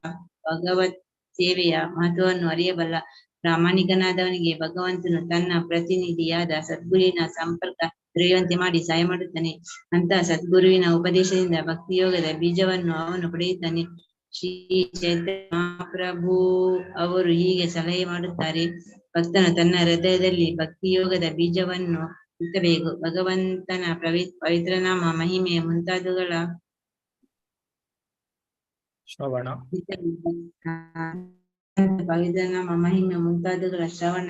ಭಗವತ್ ಸೇವೆಯ ಮಹತ್ವವನ್ನು ಅರಿಯಬಲ್ಲ. ಪ್ರಾಮಾಣಿಕನಾದವನಿಗೆ ಭಗವಂತನು ತನ್ನ ಪ್ರತಿನಿಧಿಯಾದ ಸದ್ಗುರುವಿನ ಸಂಪರ್ಕ ದೊರೆಯುವಂತೆ ಮಾಡಿ ಸಹಾಯ ಮಾಡುತ್ತಾನೆ. ಅಂತಹ ಸದ್ಗುರುವಿನ ಉಪದೇಶದಿಂದ ಭಕ್ತಿಯೋಗದ ಬೀಜವನ್ನು ಅವನು ಪಡೆಯುತ್ತಾನೆ. ಶ್ರೀ ಚೈತನ್ಯ ಮಹಾಪ್ರಭು ಅವರು ಹೀಗೆ ಸಲಹೆ ಮಾಡುತ್ತಾರೆ: ಭಕ್ತನು ತನ್ನ ಹೃದಯದಲ್ಲಿ ಭಕ್ತಿಯೋಗದ ಬೀಜವನ್ನು ಬಿತ್ತಬೇಕು. ಭಗವಂತನ ಪವಿತ್ರನಾಮ ಮಹಿಮೆ ಮುಂತಾದವುಗಳ ಶ್ರವಣ ಪವಿತ್ರನಾಮ ಮಹಿಮೆ ಮುಂತಾದವುಗಳ ಶ್ರವಣ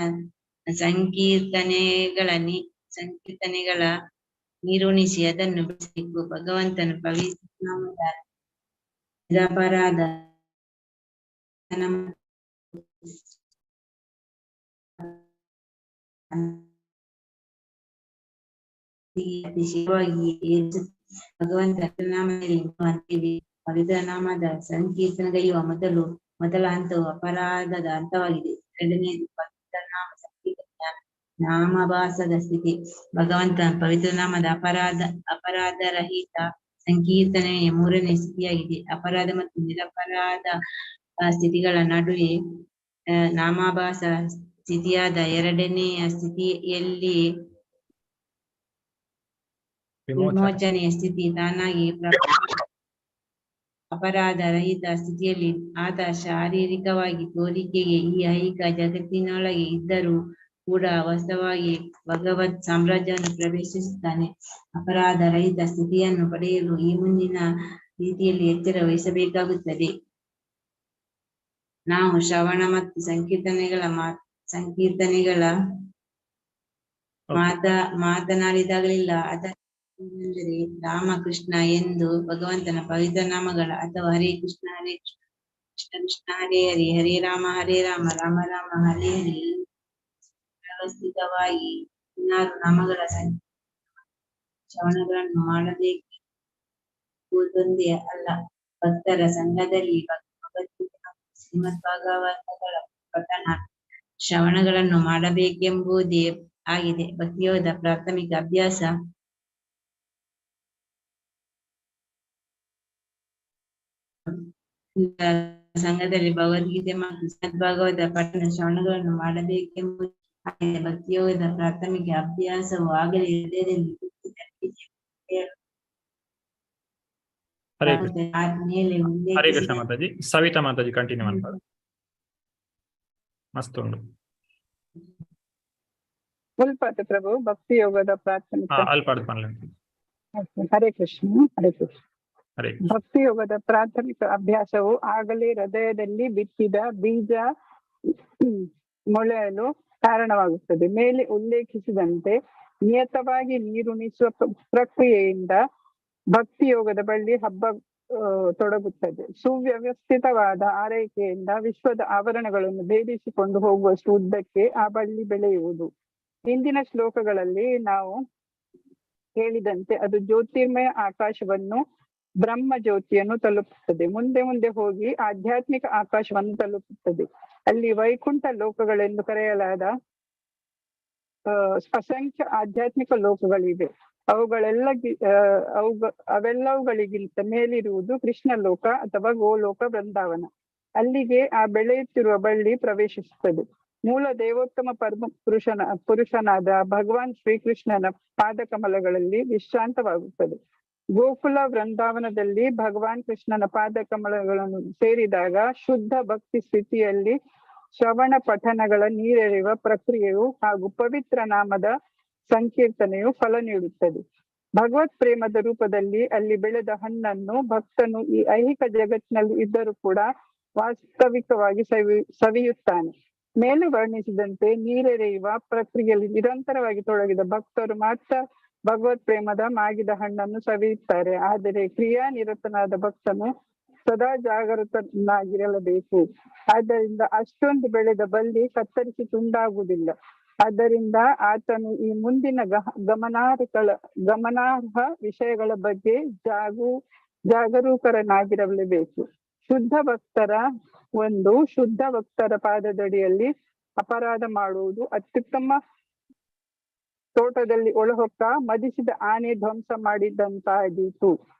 ಸಂಕೀರ್ತನೆಗಳ ನೀರುಣಿಸಿ ಅದನ್ನು ಬೆಳೆಸಬೇಕು. ಭಗವಂತನ ಪವಿತ್ರನಾಮದ ನಿರಪರಾಧ ಅತಿಶಯವಾಗಿ ಭಗವಂತ ನಾಮದಲ್ಲಿ ಪವಿತ್ರ ನಾಮದ ಸಂಕೀರ್ತನೆಗೈಯುವ ಮೊದಲ ಹಂತವು ಅಪರಾಧದ ಹಂತವಾಗಿದೆ. ಎರಡನೆಯದು ಪವಿತ್ರ ನಾಮ ಸಂಕೀರ್ತನೆಯ ನಾಮಭಾಸದ ಸ್ಥಿತಿ. ಭಗವಂತ ಪವಿತ್ರ ನಾಮದ ಅಪರಾಧರಹಿತ ಸಂಕೀರ್ತನೆಯ ಮೂರನೇ ಸ್ಥಿತಿಯಾಗಿದೆ. ಅಪರಾಧ ಮತ್ತು ನಿರಪರಾಧ ಸ್ಥಿತಿಗಳ ನಡುವೆ ನಾಮಾಭಾಸ ಸ್ಥಿತಿಯಾದ ಎರಡನೆಯ ಸ್ಥಿತಿಯಲ್ಲಿ ವಿಮೋಚನೆಯ ಸ್ಥಿತಿ ತಾನಾಗಿ ಅಪರಾಧ ರಹಿತ ಸ್ಥಿತಿಯಲ್ಲಿ ಆತ ಶಾರೀರಿಕವಾಗಿ ತೋರಿಕೆಗೆ ಈ ಐಹಿಕ ಜಗತ್ತಿನೊಳಗೆ ಇದ್ದರೂ ಕೂಡ ವಾಸ್ತವವಾಗಿ ಭಗವತ್ ಸಾಮ್ರಾಜ್ಯವನ್ನು ಪ್ರವೇಶಿಸುತ್ತಾನೆ. ಅಪರಾಧ ರಹಿತ ಸ್ಥಿತಿಯನ್ನು ಪಡೆಯಲು ಈ ಮುಂದಿನ ರೀತಿಯಲ್ಲಿ ಎಚ್ಚರ ವಹಿಸಬೇಕಾಗುತ್ತದೆ. ನಾವು ಶ್ರವಣ ಮತ್ತು ಸಂಕೀರ್ತನೆಗಳ ಮಾತನಾಡಿದಾಗಲಿಲ್ಲ ಅದೆಂದರೆ ರಾಮಕೃಷ್ಣ ಎಂದು ಭಗವಂತನ ಪವಿತ್ರ ನಾಮಗಳ ಅಥವಾ ಹರೇ ಕೃಷ್ಣ ಹರೇ ಕೃಷ್ಣ ಕೃಷ್ಣ ಕೃಷ್ಣ ಹರೇ ಹರಿ ಹರೇ ರಾಮ ಹರೇ ರಾಮ ರಾಮ ರಾಮ ಹರೇ ಹರಿ ವ್ಯವಸ್ಥಿತವಾಗಿ 16 ನಾಮಗಳ ಶ್ರವಣಗಳನ್ನು ಮಾಡಬೇಕೆಂಬುದೊಂದೇ ಅಲ್ಲ, ಭಕ್ತರ ಸಂಘದಲ್ಲಿ ಭಗವದ್ಗೀತೆ ಮತ್ತು ಶ್ರೀಮದ್ ಭಾಗವತಗಳ ಪಠಣ ಶ್ರವಣಗಳನ್ನು ಮಾಡಬೇಕೆಂಬುದೇ ಆಗಿದೆ. ಭಕ್ತಿಯೋಗದ ಪ್ರಾಥಮಿಕ ಅಭ್ಯಾಸ ಸಂಘದಲ್ಲಿ ಭಗವದ್ಗೀತೆ ಮತ್ತು ಶ್ರೀಮದ್ ಭಾಗವತ ಪಠಣ ಶ್ರವಣಗಳನ್ನು ಮಾಡಬೇಕೆಂಬುದು ಆಗಿದೆ. ಭಕ್ತಿಯೋಗದ ಪ್ರಾಥಮಿಕ ಅಭ್ಯಾಸವು ಆಗಲೇ ಹೃದಯದಲ್ಲಿ ಹರೇ ಕೃಷ್ಣ ಹರೇ ಕೃಷ್ಣ ಮಾತಾಜಿ. ಸವಿತಾ ಮಾತಾಜಿ ಕಂಟಿನ್ಯೂ ಮಾಡ್ತಾರೆ. ಮಸ್ತ್ ಉಂಟು. ಮುಲ್ಪಾತ ಪ್ರಭು ಭಕ್ತಿ ಯೋಗದ ಪ್ರಾಥಮಿಕ ಹರೇ ಕೃಷ್ಣ ಹರೇ ಕೃಷ್ಣ ಹರೇ. ಭಕ್ತಿ ಯೋಗದ ಪ್ರಾಥಮಿಕ ಅಭ್ಯಾಸವು ಆಗಲೇ ಹೃದಯದಲ್ಲಿ ಬಿತ್ತಿದ ಬೀಜ ಮೊಳೆಯಲು ಕಾರಣವಾಗುತ್ತದೆ. ಮೇಲೆ ಉಲ್ಲೇಖಿಸಿದಂತೆ ನಿಯತವಾಗಿ ನೀರುಣಿಸುವ ಪ್ರಕ್ರಿಯೆಯಿಂದ ಭಕ್ತಿ ಯೋಗದ ಬಳ್ಳಿ ಹಬ್ಬ ತೊಡಗುತ್ತದೆ. ಸುವ್ಯವಸ್ಥಿತವಾದ ಆರೈಕೆಯಿಂದ ವಿಶ್ವದ ಆವರಣಗಳನ್ನು ಭೇದಿಸಿಕೊಂಡು ಹೋಗುವಷ್ಟು ಉದ್ದಕ್ಕೆ ಆ ಬಳ್ಳಿ ಬೆಳೆಯುವುದು. ಹಿಂದಿನ ಶ್ಲೋಕಗಳಲ್ಲಿ ನಾವು ಹೇಳಿದಂತೆ ಅದು ಜ್ಯೋತಿರ್ಮಯ ಆಕಾಶವನ್ನು, ಬ್ರಹ್ಮ ಜ್ಯೋತಿಯನ್ನು ತಲುಪುತ್ತದೆ. ಮುಂದೆ ಮುಂದೆ ಹೋಗಿ ಆಧ್ಯಾತ್ಮಿಕ ಆಕಾಶವನ್ನು ತಲುಪುತ್ತದೆ. ಅಲ್ಲಿ ವೈಕುಂಠ ಲೋಕಗಳೆಂದು ಕರೆಯಲಾದ ಅಸಂಖ್ಯ ಆಧ್ಯಾತ್ಮಿಕ ಲೋಕಗಳಿವೆ. ಅವುಗಳೆಲ್ಲ ಅವೆಲ್ಲವುಗಳಿಗಿಂತ ಮೇಲಿರುವುದು ಕೃಷ್ಣ ಲೋಕ ಅಥವಾ ಗೋಲೋಕ ವೃಂದಾವನ. ಅಲ್ಲಿಗೆ ಆ ಬೆಳೆಯುತ್ತಿರುವ ಬಳ್ಳಿ ಪ್ರವೇಶಿಸುತ್ತದೆ. ಮೂಲ ದೇವೋತ್ತಮ ಪರಮ ಪುರುಷನಾದ ಭಗವಾನ್ ಶ್ರೀಕೃಷ್ಣನ ಪಾದಕಮಲಗಳಲ್ಲಿ ವಿಶ್ರಾಂತವಾಗುತ್ತದೆ. ಗೋಕುಲ ವೃಂದಾವನದಲ್ಲಿ ಭಗವಾನ್ ಕೃಷ್ಣನ ಪಾದಕಮಲಗಳನ್ನು ಸೇರಿದಾಗ ಶುದ್ಧ ಭಕ್ತಿ ಸ್ಥಿತಿಯಲ್ಲಿ ಶ್ರವಣ ಪಠನಗಳ ನೀರೆರೆಯುವ ಪ್ರಕ್ರಿಯೆಯು ಹಾಗೂ ಪವಿತ್ರ ನಾಮದ ಸಂಕೀರ್ತನೆಯು ಫಲ ನೀಡುತ್ತದೆ. ಭಗವತ್ ಪ್ರೇಮದ ರೂಪದಲ್ಲಿ ಅಲ್ಲಿ ಬೆಳೆದ ಹಣ್ಣನ್ನು ಭಕ್ತನು ಈ ಐಹಿಕ ಜಗತ್ತಿನಲ್ಲಿ ಇದ್ದರೂ ಕೂಡ ವಾಸ್ತವಿಕವಾಗಿ ಸವಿಯುತ್ತಾನೆ. ಮೇಲೆ ವರ್ಣಿಸಿದಂತೆ ನೀರೆರೆಯುವ ಪ್ರಕ್ರಿಯೆಯಲ್ಲಿ ನಿರಂತರವಾಗಿ ತೊಡಗಿದ ಭಕ್ತರು ಮಾತ್ರ ಭಗವತ್ ಪ್ರೇಮದ ಮಾಗಿದ ಹಣ್ಣನ್ನು ಸವಿಯುತ್ತಾರೆ. ಆದರೆ ಕ್ರಿಯಾ ನಿರತನಾದ ಭಕ್ತನು ಸದಾ ಜಾಗೃತನಾಗಿರಲೇಬೇಕು. ಆದ್ದರಿಂದ ಅಷ್ಟೊಂದು ಬೆಳೆದ ಬಳ್ಳಿ ಕತ್ತರಿಸಿ ತುಂಡಾಗುವುದಿಲ್ಲ. ಆದ್ದರಿಂದ ಆತನು ಈ ಮುಂದಿನ ಗಮನಾರ್ಹ ವಿಷಯಗಳ ಬಗ್ಗೆ ಜಾಗರೂಕರನಾಗಿರಲೇಬೇಕು. ಶುದ್ಧ ಭಕ್ತರ ಪಾದದಡಿಯಲ್ಲಿ ಅಪರಾಧ ಮಾಡುವುದು ಅತ್ಯುತ್ತಮ ತೋಟದಲ್ಲಿ ಒಳಹೊಕ್ಕ ಮದಿಸಿದ ಆನೆ ಧ್ವಂಸ ಮಾಡಿದಂತಾದೀತು.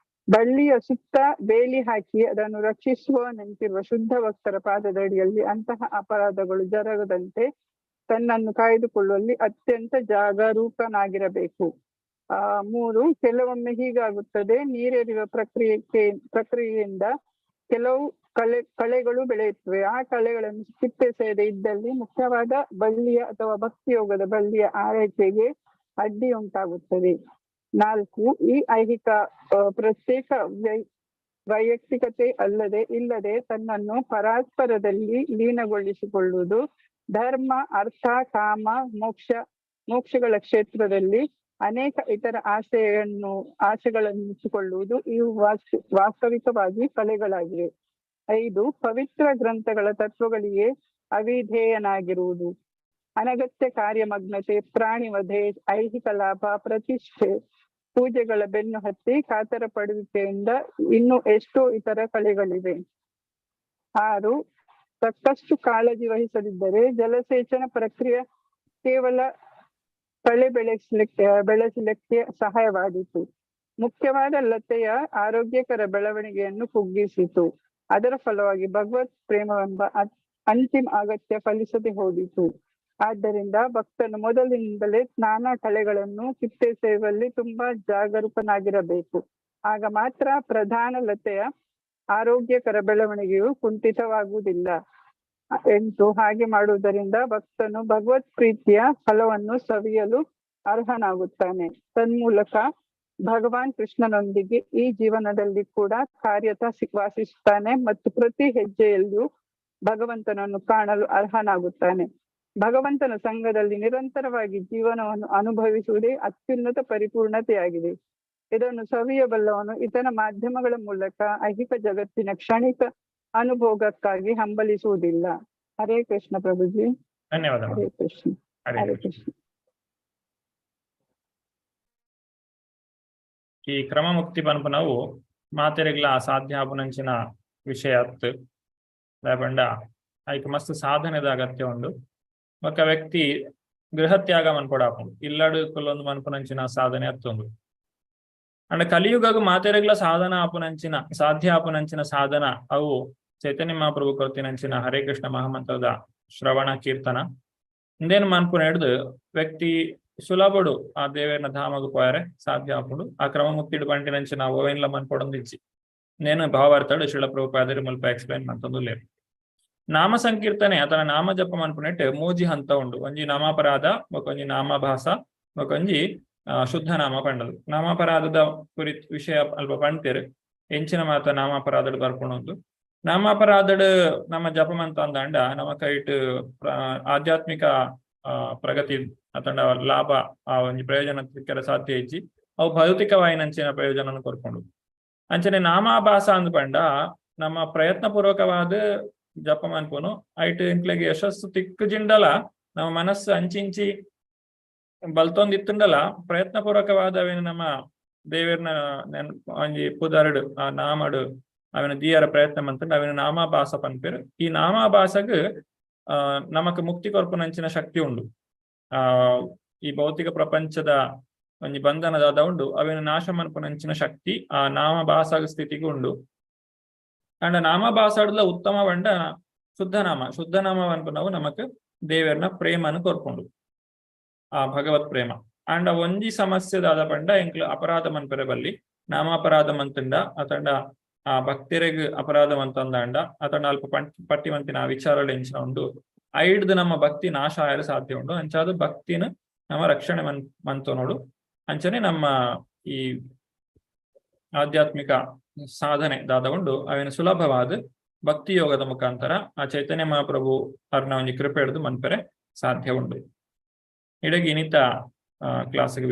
ಬಳ್ಳಿಯ ಸುತ್ತ ಬೇಲಿ ಹಾಕಿ ಅದನ್ನು ರಕ್ಷಿಸುವ ನಿಂತಿರುವ ಶುದ್ಧ ಭಕ್ತರ ಪಾದದಡಿಯಲ್ಲಿ ಅಂತಹ ಅಪರಾಧಗಳು ಜರಗದಂತೆ ತನ್ನನ್ನು ಕಾಯ್ದುಕೊಳ್ಳುವಲ್ಲಿ ಅತ್ಯಂತ ಜಾಗರೂಕನಾಗಿರಬೇಕು. 3, ಕೆಲವೊಮ್ಮೆ ಹೀಗಾಗುತ್ತದೆ. ನೀರೆರೆಯುವ ಪ್ರಕ್ರಿಯೆಯಿಂದ ಕೆಲವು ಕಳೆಗಳು ಬೆಳೆಯುತ್ತವೆ. ಆ ಕಳೆಗಳನ್ನು ಕಿತ್ತೆಸೆಯದೆ ಇದ್ದಲ್ಲಿ ಮುಖ್ಯವಾದ ಬಳ್ಳಿಯ ಅಥವಾ ಭಕ್ತಿಯೋಗದ ಬಳ್ಳಿಯ ಆರೈಕೆಗೆ ಅಡ್ಡಿ ಉಂಟಾಗುತ್ತದೆ. 4, ಈ ಐಹಿಕ ಪ್ರತ್ಯೇಕ ವೈಯಕ್ತಿಕತೆ ಇಲ್ಲದೆ ತನ್ನನ್ನು ಪರಾತ್ಪರದಲ್ಲಿ ಲೀನಗೊಳಿಸಿಕೊಳ್ಳುವುದು ಧರ್ಮ, ಅರ್ಥ, ಕಾಮ, ಮೋಕ್ಷಗಳ ಕ್ಷೇತ್ರದಲ್ಲಿ ಅನೇಕ ಇತರ ಆಸೆಗಳನ್ನಿಟ್ಟುಕೊಳ್ಳುವುದು ಇವು ವಾಸ್ತವಿಕವಾಗಿ ಕಲೆಗಳಾಗಿವೆ. 5, ಪವಿತ್ರ ಗ್ರಂಥಗಳ ತತ್ವಗಳಿಗೆ ಅವಿಧೇಯನಾಗಿರುವುದು, ಅನಗತ್ಯ ಕಾರ್ಯಮಗ್ನತೆ, ಪ್ರಾಣಿವಧೆ, ಐಹಿಕ ಲಾಭ, ಪ್ರತಿಷ್ಠೆ, ಪೂಜೆಗಳ ಬೆನ್ನು ಹತ್ತಿ ಕಾತರ ಪಡುವಿಕೆಯಿಂದ ಇನ್ನು ಎಷ್ಟೋ ಇತರ ಕಲೆಗಳಿವೆ. 6, ತಕ್ಕಷ್ಟು ಕಾಳಜಿ ವಹಿಸದಿದ್ದರೆ ಜಲಸೇಚನ ಪ್ರಕ್ರಿಯೆ ಕೇವಲ ಕಳೆ ಬೆಳೆಸಲಿಕ್ಕೆ ಸಹಾಯವಾದೀತು, ಮುಖ್ಯವಾದ ಲತೆಯ ಆರೋಗ್ಯಕರ ಬೆಳವಣಿಗೆಯನ್ನು ಕುಗ್ಗಿಸಿತು. ಅದರ ಫಲವಾಗಿ ಭಗವತ್ ಪ್ರೇಮವೆಂಬ ಅಂತಿಮ ಅಗತ್ಯ ಫಲಿಸದೆ ಹೋದೀತು. ಆದ್ದರಿಂದ ಭಕ್ತನು ಮೊದಲಿನಿಂದಲೇ ನಾನಾ ಕಳೆಗಳನ್ನು ಕಿತ್ತೆಸೆಯುವಲ್ಲಿ ತುಂಬಾ ಜಾಗರೂಕನಾಗಿರಬೇಕು. ಆಗ ಮಾತ್ರ ಪ್ರಧಾನ ಲತೆಯ ಆರೋಗ್ಯಕರ ಬೆಳವಣಿಗೆಯು ಕುಂಠಿತವಾಗುವುದಿಲ್ಲ. 8, ಹಾಗೆ ಮಾಡುವುದರಿಂದ ಭಕ್ತನು ಭಗವತ್ ಪ್ರೀತಿಯ ಫಲವನ್ನು ಸವಿಯಲು ಅರ್ಹನಾಗುತ್ತಾನೆ. ತನ್ಮೂಲಕ ಭಗವಾನ್ ಕೃಷ್ಣನೊಂದಿಗೆ ಈ ಜೀವನದಲ್ಲಿ ಕೂಡ ಕಾರ್ಯತ ವಾಸಿಸುತ್ತಾನೆ ಮತ್ತು ಪ್ರತಿ ಹೆಜ್ಜೆಯಲ್ಲಿಯೂ ಭಗವಂತನನ್ನು ಕಾಣಲು ಅರ್ಹನಾಗುತ್ತಾನೆ. ಭಗವಂತನ ಸಂಘದಲ್ಲಿ ನಿರಂತರವಾಗಿ ಜೀವನವನ್ನು ಅನುಭವಿಸುವುದೇ ಅತ್ಯುನ್ನತ ಪರಿಪೂರ್ಣತೆಯಾಗಿದೆ. ಇದನ್ನು ಸವಿಯಬಲ್ಲವನು ಇತರ ಮಾಧ್ಯಮಗಳ ಮೂಲಕ ಐಹಿಕ ಜಗತ್ತಿನ ಕ್ಷಣಿಕ ಅನುಭೋಗಕ್ಕಾಗಿ ಹಂಬಲಿಸುವುದಿಲ್ಲ. ಹರೇ ಕೃಷ್ಣ ಪ್ರಭುಜಿ. ಧನ್ಯವಾದ. ಹರೇ ಕೃಷ್ಣ. ಹರೇ ಹರೇ ಕೃಷ್ಣ. ಕೃಷ್ಣ. ಈ ಕ್ರಮಮುಕ್ತಿ ಪನ್ಪುನವು ಮಾತೆರೆಗ್ಲ ಸಾಧ್ಯ ಆಪುನಂಚಿನ ವಿಷಯ ಅತ್ತು ದಾಯೆಪಂಡ ಐಕ್ ಮಸ್ತ್ ಸಾಧನೆದ ಅಗತ್ಯ ಉಂಡು. ಬೊಕ್ಕ ವ್ಯಕ್ತಿ ಗೃಹತ್ಯಾಗ ಮನ್ಪೊಡಾಪುಂಡು, ಇಲ್ಲಡು ಕುಲ್ಲೊಂದು ಮನ್ಪುನಂಚಿನ ಸಾಧನೆ ಅತ್ತುಂಡು. ಅಂಡ ಕಲಿಯುಗಗ್ ಮಾತೆರೆಗ್ಲ ಸಾಧನ ಆಪುನಂಚಿನ ಸಾಧ್ಯ ಆಪುನಂಚಿನ ಸಾಧನ ಅವು ಚೈತನ್ಯ ಮಹಾಪ್ರಭು ಕೊರ್ತಿನಂಚಿನ ಹರೇ ಕೃಷ್ಣ ಮಹಾಮಂತ್ರದ ಶ್ರವಣ ಕೀರ್ತನ ಇಂದೇನು ಮನ್ಪುನ ಹಿಡ್ದು ವ್ಯಕ್ತಿ ಸುಲಭಡು ಆ ದೇವೇರ್ನ ಧಾಮಗ್ ಪೋಯರೆ ಸಾಧ್ಯ ಆಪುಂಡು. ಆ ಕ್ರಮ ಮುಕ್ತಿಡು ಪಂಟಿನಂಚಿನ ಓವೆನ್ಲ ಮನ್ಪೊಡೊಂದಿಜ್ಜಿ ನೇನು ಭಾವಾರ್ಥಡು ಶ್ರೀಲ ಪ್ರಭುಪಾದರು ಮುಲ್ಪ ಎಕ್ಸ್ಪ್ಲೈನ್ ಮಂತೊಂದುಲ್ಲೆರ್. ನಾಮ ಸಂಕೀರ್ತನೆ ಆತನ ನಾಮ ಜಪ ಮನ್ಪುನೆಟ್ ಮೂಜಿ ಹಂತ ಉಂಡು. ಒಂಜಿ ನಾಮಾಪರಾಧ, ಬೊಕೊಂಜಿ ನಾಮಾಭಾಸ, ಬೊಕೊಂಜಿ ಶುದ್ಧ ನಾಮ ಪಂಡದು. ನಾಮಾಪರಾಧದ ಕುರಿತ್ ವಿಷಯ ಅಲ್ಪ ಪಂತೇರು ಎಂಚಿನ ಮಾತ ನಾಮಾಪರಾಧಡ್ ಬರ್ಪುಣೊಂದು. ನಾಮಾಪರಾಧಡ್ ನಮ್ಮ ಜಪ ಮಂತ ಅಂದಾಂಡ ನಮ್ಮ ಕೈಟ್ ಆಧ್ಯಾತ್ಮಿಕ ಪ್ರಗತಿ ಅತಂಡ ಲಾಭ ಆ ಒಂಜಿ ಪ್ರಯೋಜನ ತಿಕ್ಕರೆ ಸಾಧ್ಯ ಇಜ್ಜಿ. ಅವು ಭೌತಿಕವಾಯಿನಂಚಿನ ಪ್ರಯೋಜನ ಕೊರ್ಕೊಂಡು. ಅಂಚನೆ ನಾಮಾಭಾಸ ಅಂದ್ ಪಂಡ ನಮ್ಮ ಪ್ರಯತ್ನ ಪೂರ್ವಕವಾದ ಜಪ ಮನ್ಪುನು ಐಟ್ ಇಂಕ್ಲೆಗ್ ಯಶಸ್ಸು ತಿಕ್ಕು ಜಿಂಡಲ ನಮ್ಮ ಮನಸ್ಸು ಅಂಚಿಂಚಿ ಬಲ್ತೊಂದಿತ್ತುಂಡಲ ಪ್ರಯತ್ನ ಪೂರ್ವಕವಾದ ಅವೇನು ನಮ್ಮ ದೇವೇರ್ನ ಒಂಜಿ ಪುದರ್ಡ್ ಆ ನಾಮಡು ಅವೇನು ದಿಯರ ಪ್ರಯತ್ನ ಮಂತುಂಡು ಅವೇನು ನಾಮಾಭಾಸ ಪನ್ಪೆರ್. ಈ ನಾಮಾಭಾಸಗ್ ನಮಕ್ ಮುಕ್ತಿ ಕೊರ್ಪುನಂಚಿನ ಶಕ್ತಿ ಉಂಡು. ಆ ಈ ಭೌತಿಕ ಪ್ರಪಂಚದ ಒಂಜಿ ಬಂಧನದಾದ ಉಂಡು, ಅವೆನ್ ನಾಶ ಮನ್ಪುನಂಚಿನ ಶಕ್ತಿ ಆ ನಾಮಾಭಾಸ ಸ್ಥಿತಿಗೆ ಉಂಡು. ಅಂಡ ನಾಮಾಭಾಸಡ್ಲ ಉತ್ತಮ ಪಂಡ ಶುದ್ಧನಾಮ. ಶುದ್ಧನಾಮ ಪನ್ಪುನವು ನಮಕ್ ದೇವೆರ್ನ ಪ್ರೇಮನು ಕೊರ್ಪುಂಡು, ಆ ಭಗವತ್ ಪ್ರೇಮ. ಅಂಡ ಒಂಜಿ ಸಮಸ್ಯೆ ದಾದ ಪಂಡ ಎಂಕ್ಲು ಅಪರಾಧ ಮನ್ಪೆರೆ ಬಲ್ಲಿ. ನಾಮಾಪರಾಧ ಮಂತುಂಡ ಅತಂಡ ಆ ಭಕ್ತರೆಗ್ ಅಪರಾಧ ಮಂತಂದಾಂಡ ಅತಂಡ ಅಲ್ಪ ಪಟ್ಟಿವಂತಿನ ಆ ವಿಚಾರಗಳು ಎಂಚಿನ ಉಂಡು, ಐಡ್ದು ನಮ್ಮ ಭಕ್ತಿ ನಾಶ ಆಯಲು ಸಾಧ್ಯ ಉಂಡು. ಅಂಚಾದ ಭಕ್ತಿನ ನಮ್ಮ ರಕ್ಷಣೆ ಮಂತೊನೋಡು. ಅಂಚನೆ ನಮ್ಮ ಈ ಆಧ್ಯಾತ್ಮಿಕ ಸಾಧನೆ ದಾದ ಉಂಡು ಅವೇನು ಸುಲಭವಾದ ಭಕ್ತಿ ಯೋಗದ ಮುಖಾಂತರ ಆ ಚೈತನ್ಯ ಮಹಾಪ್ರಭು ಅರ್ನ ಒಂಜಿ ಕೃಪೆ ಹಿಡಿದು ಮನ್ಪೆರೆ ಸಾಧ್ಯ ಉಂಡು. ಇಡಗಿ ಇನಿತ ಕ್ಲಾಸ್ಗೆ.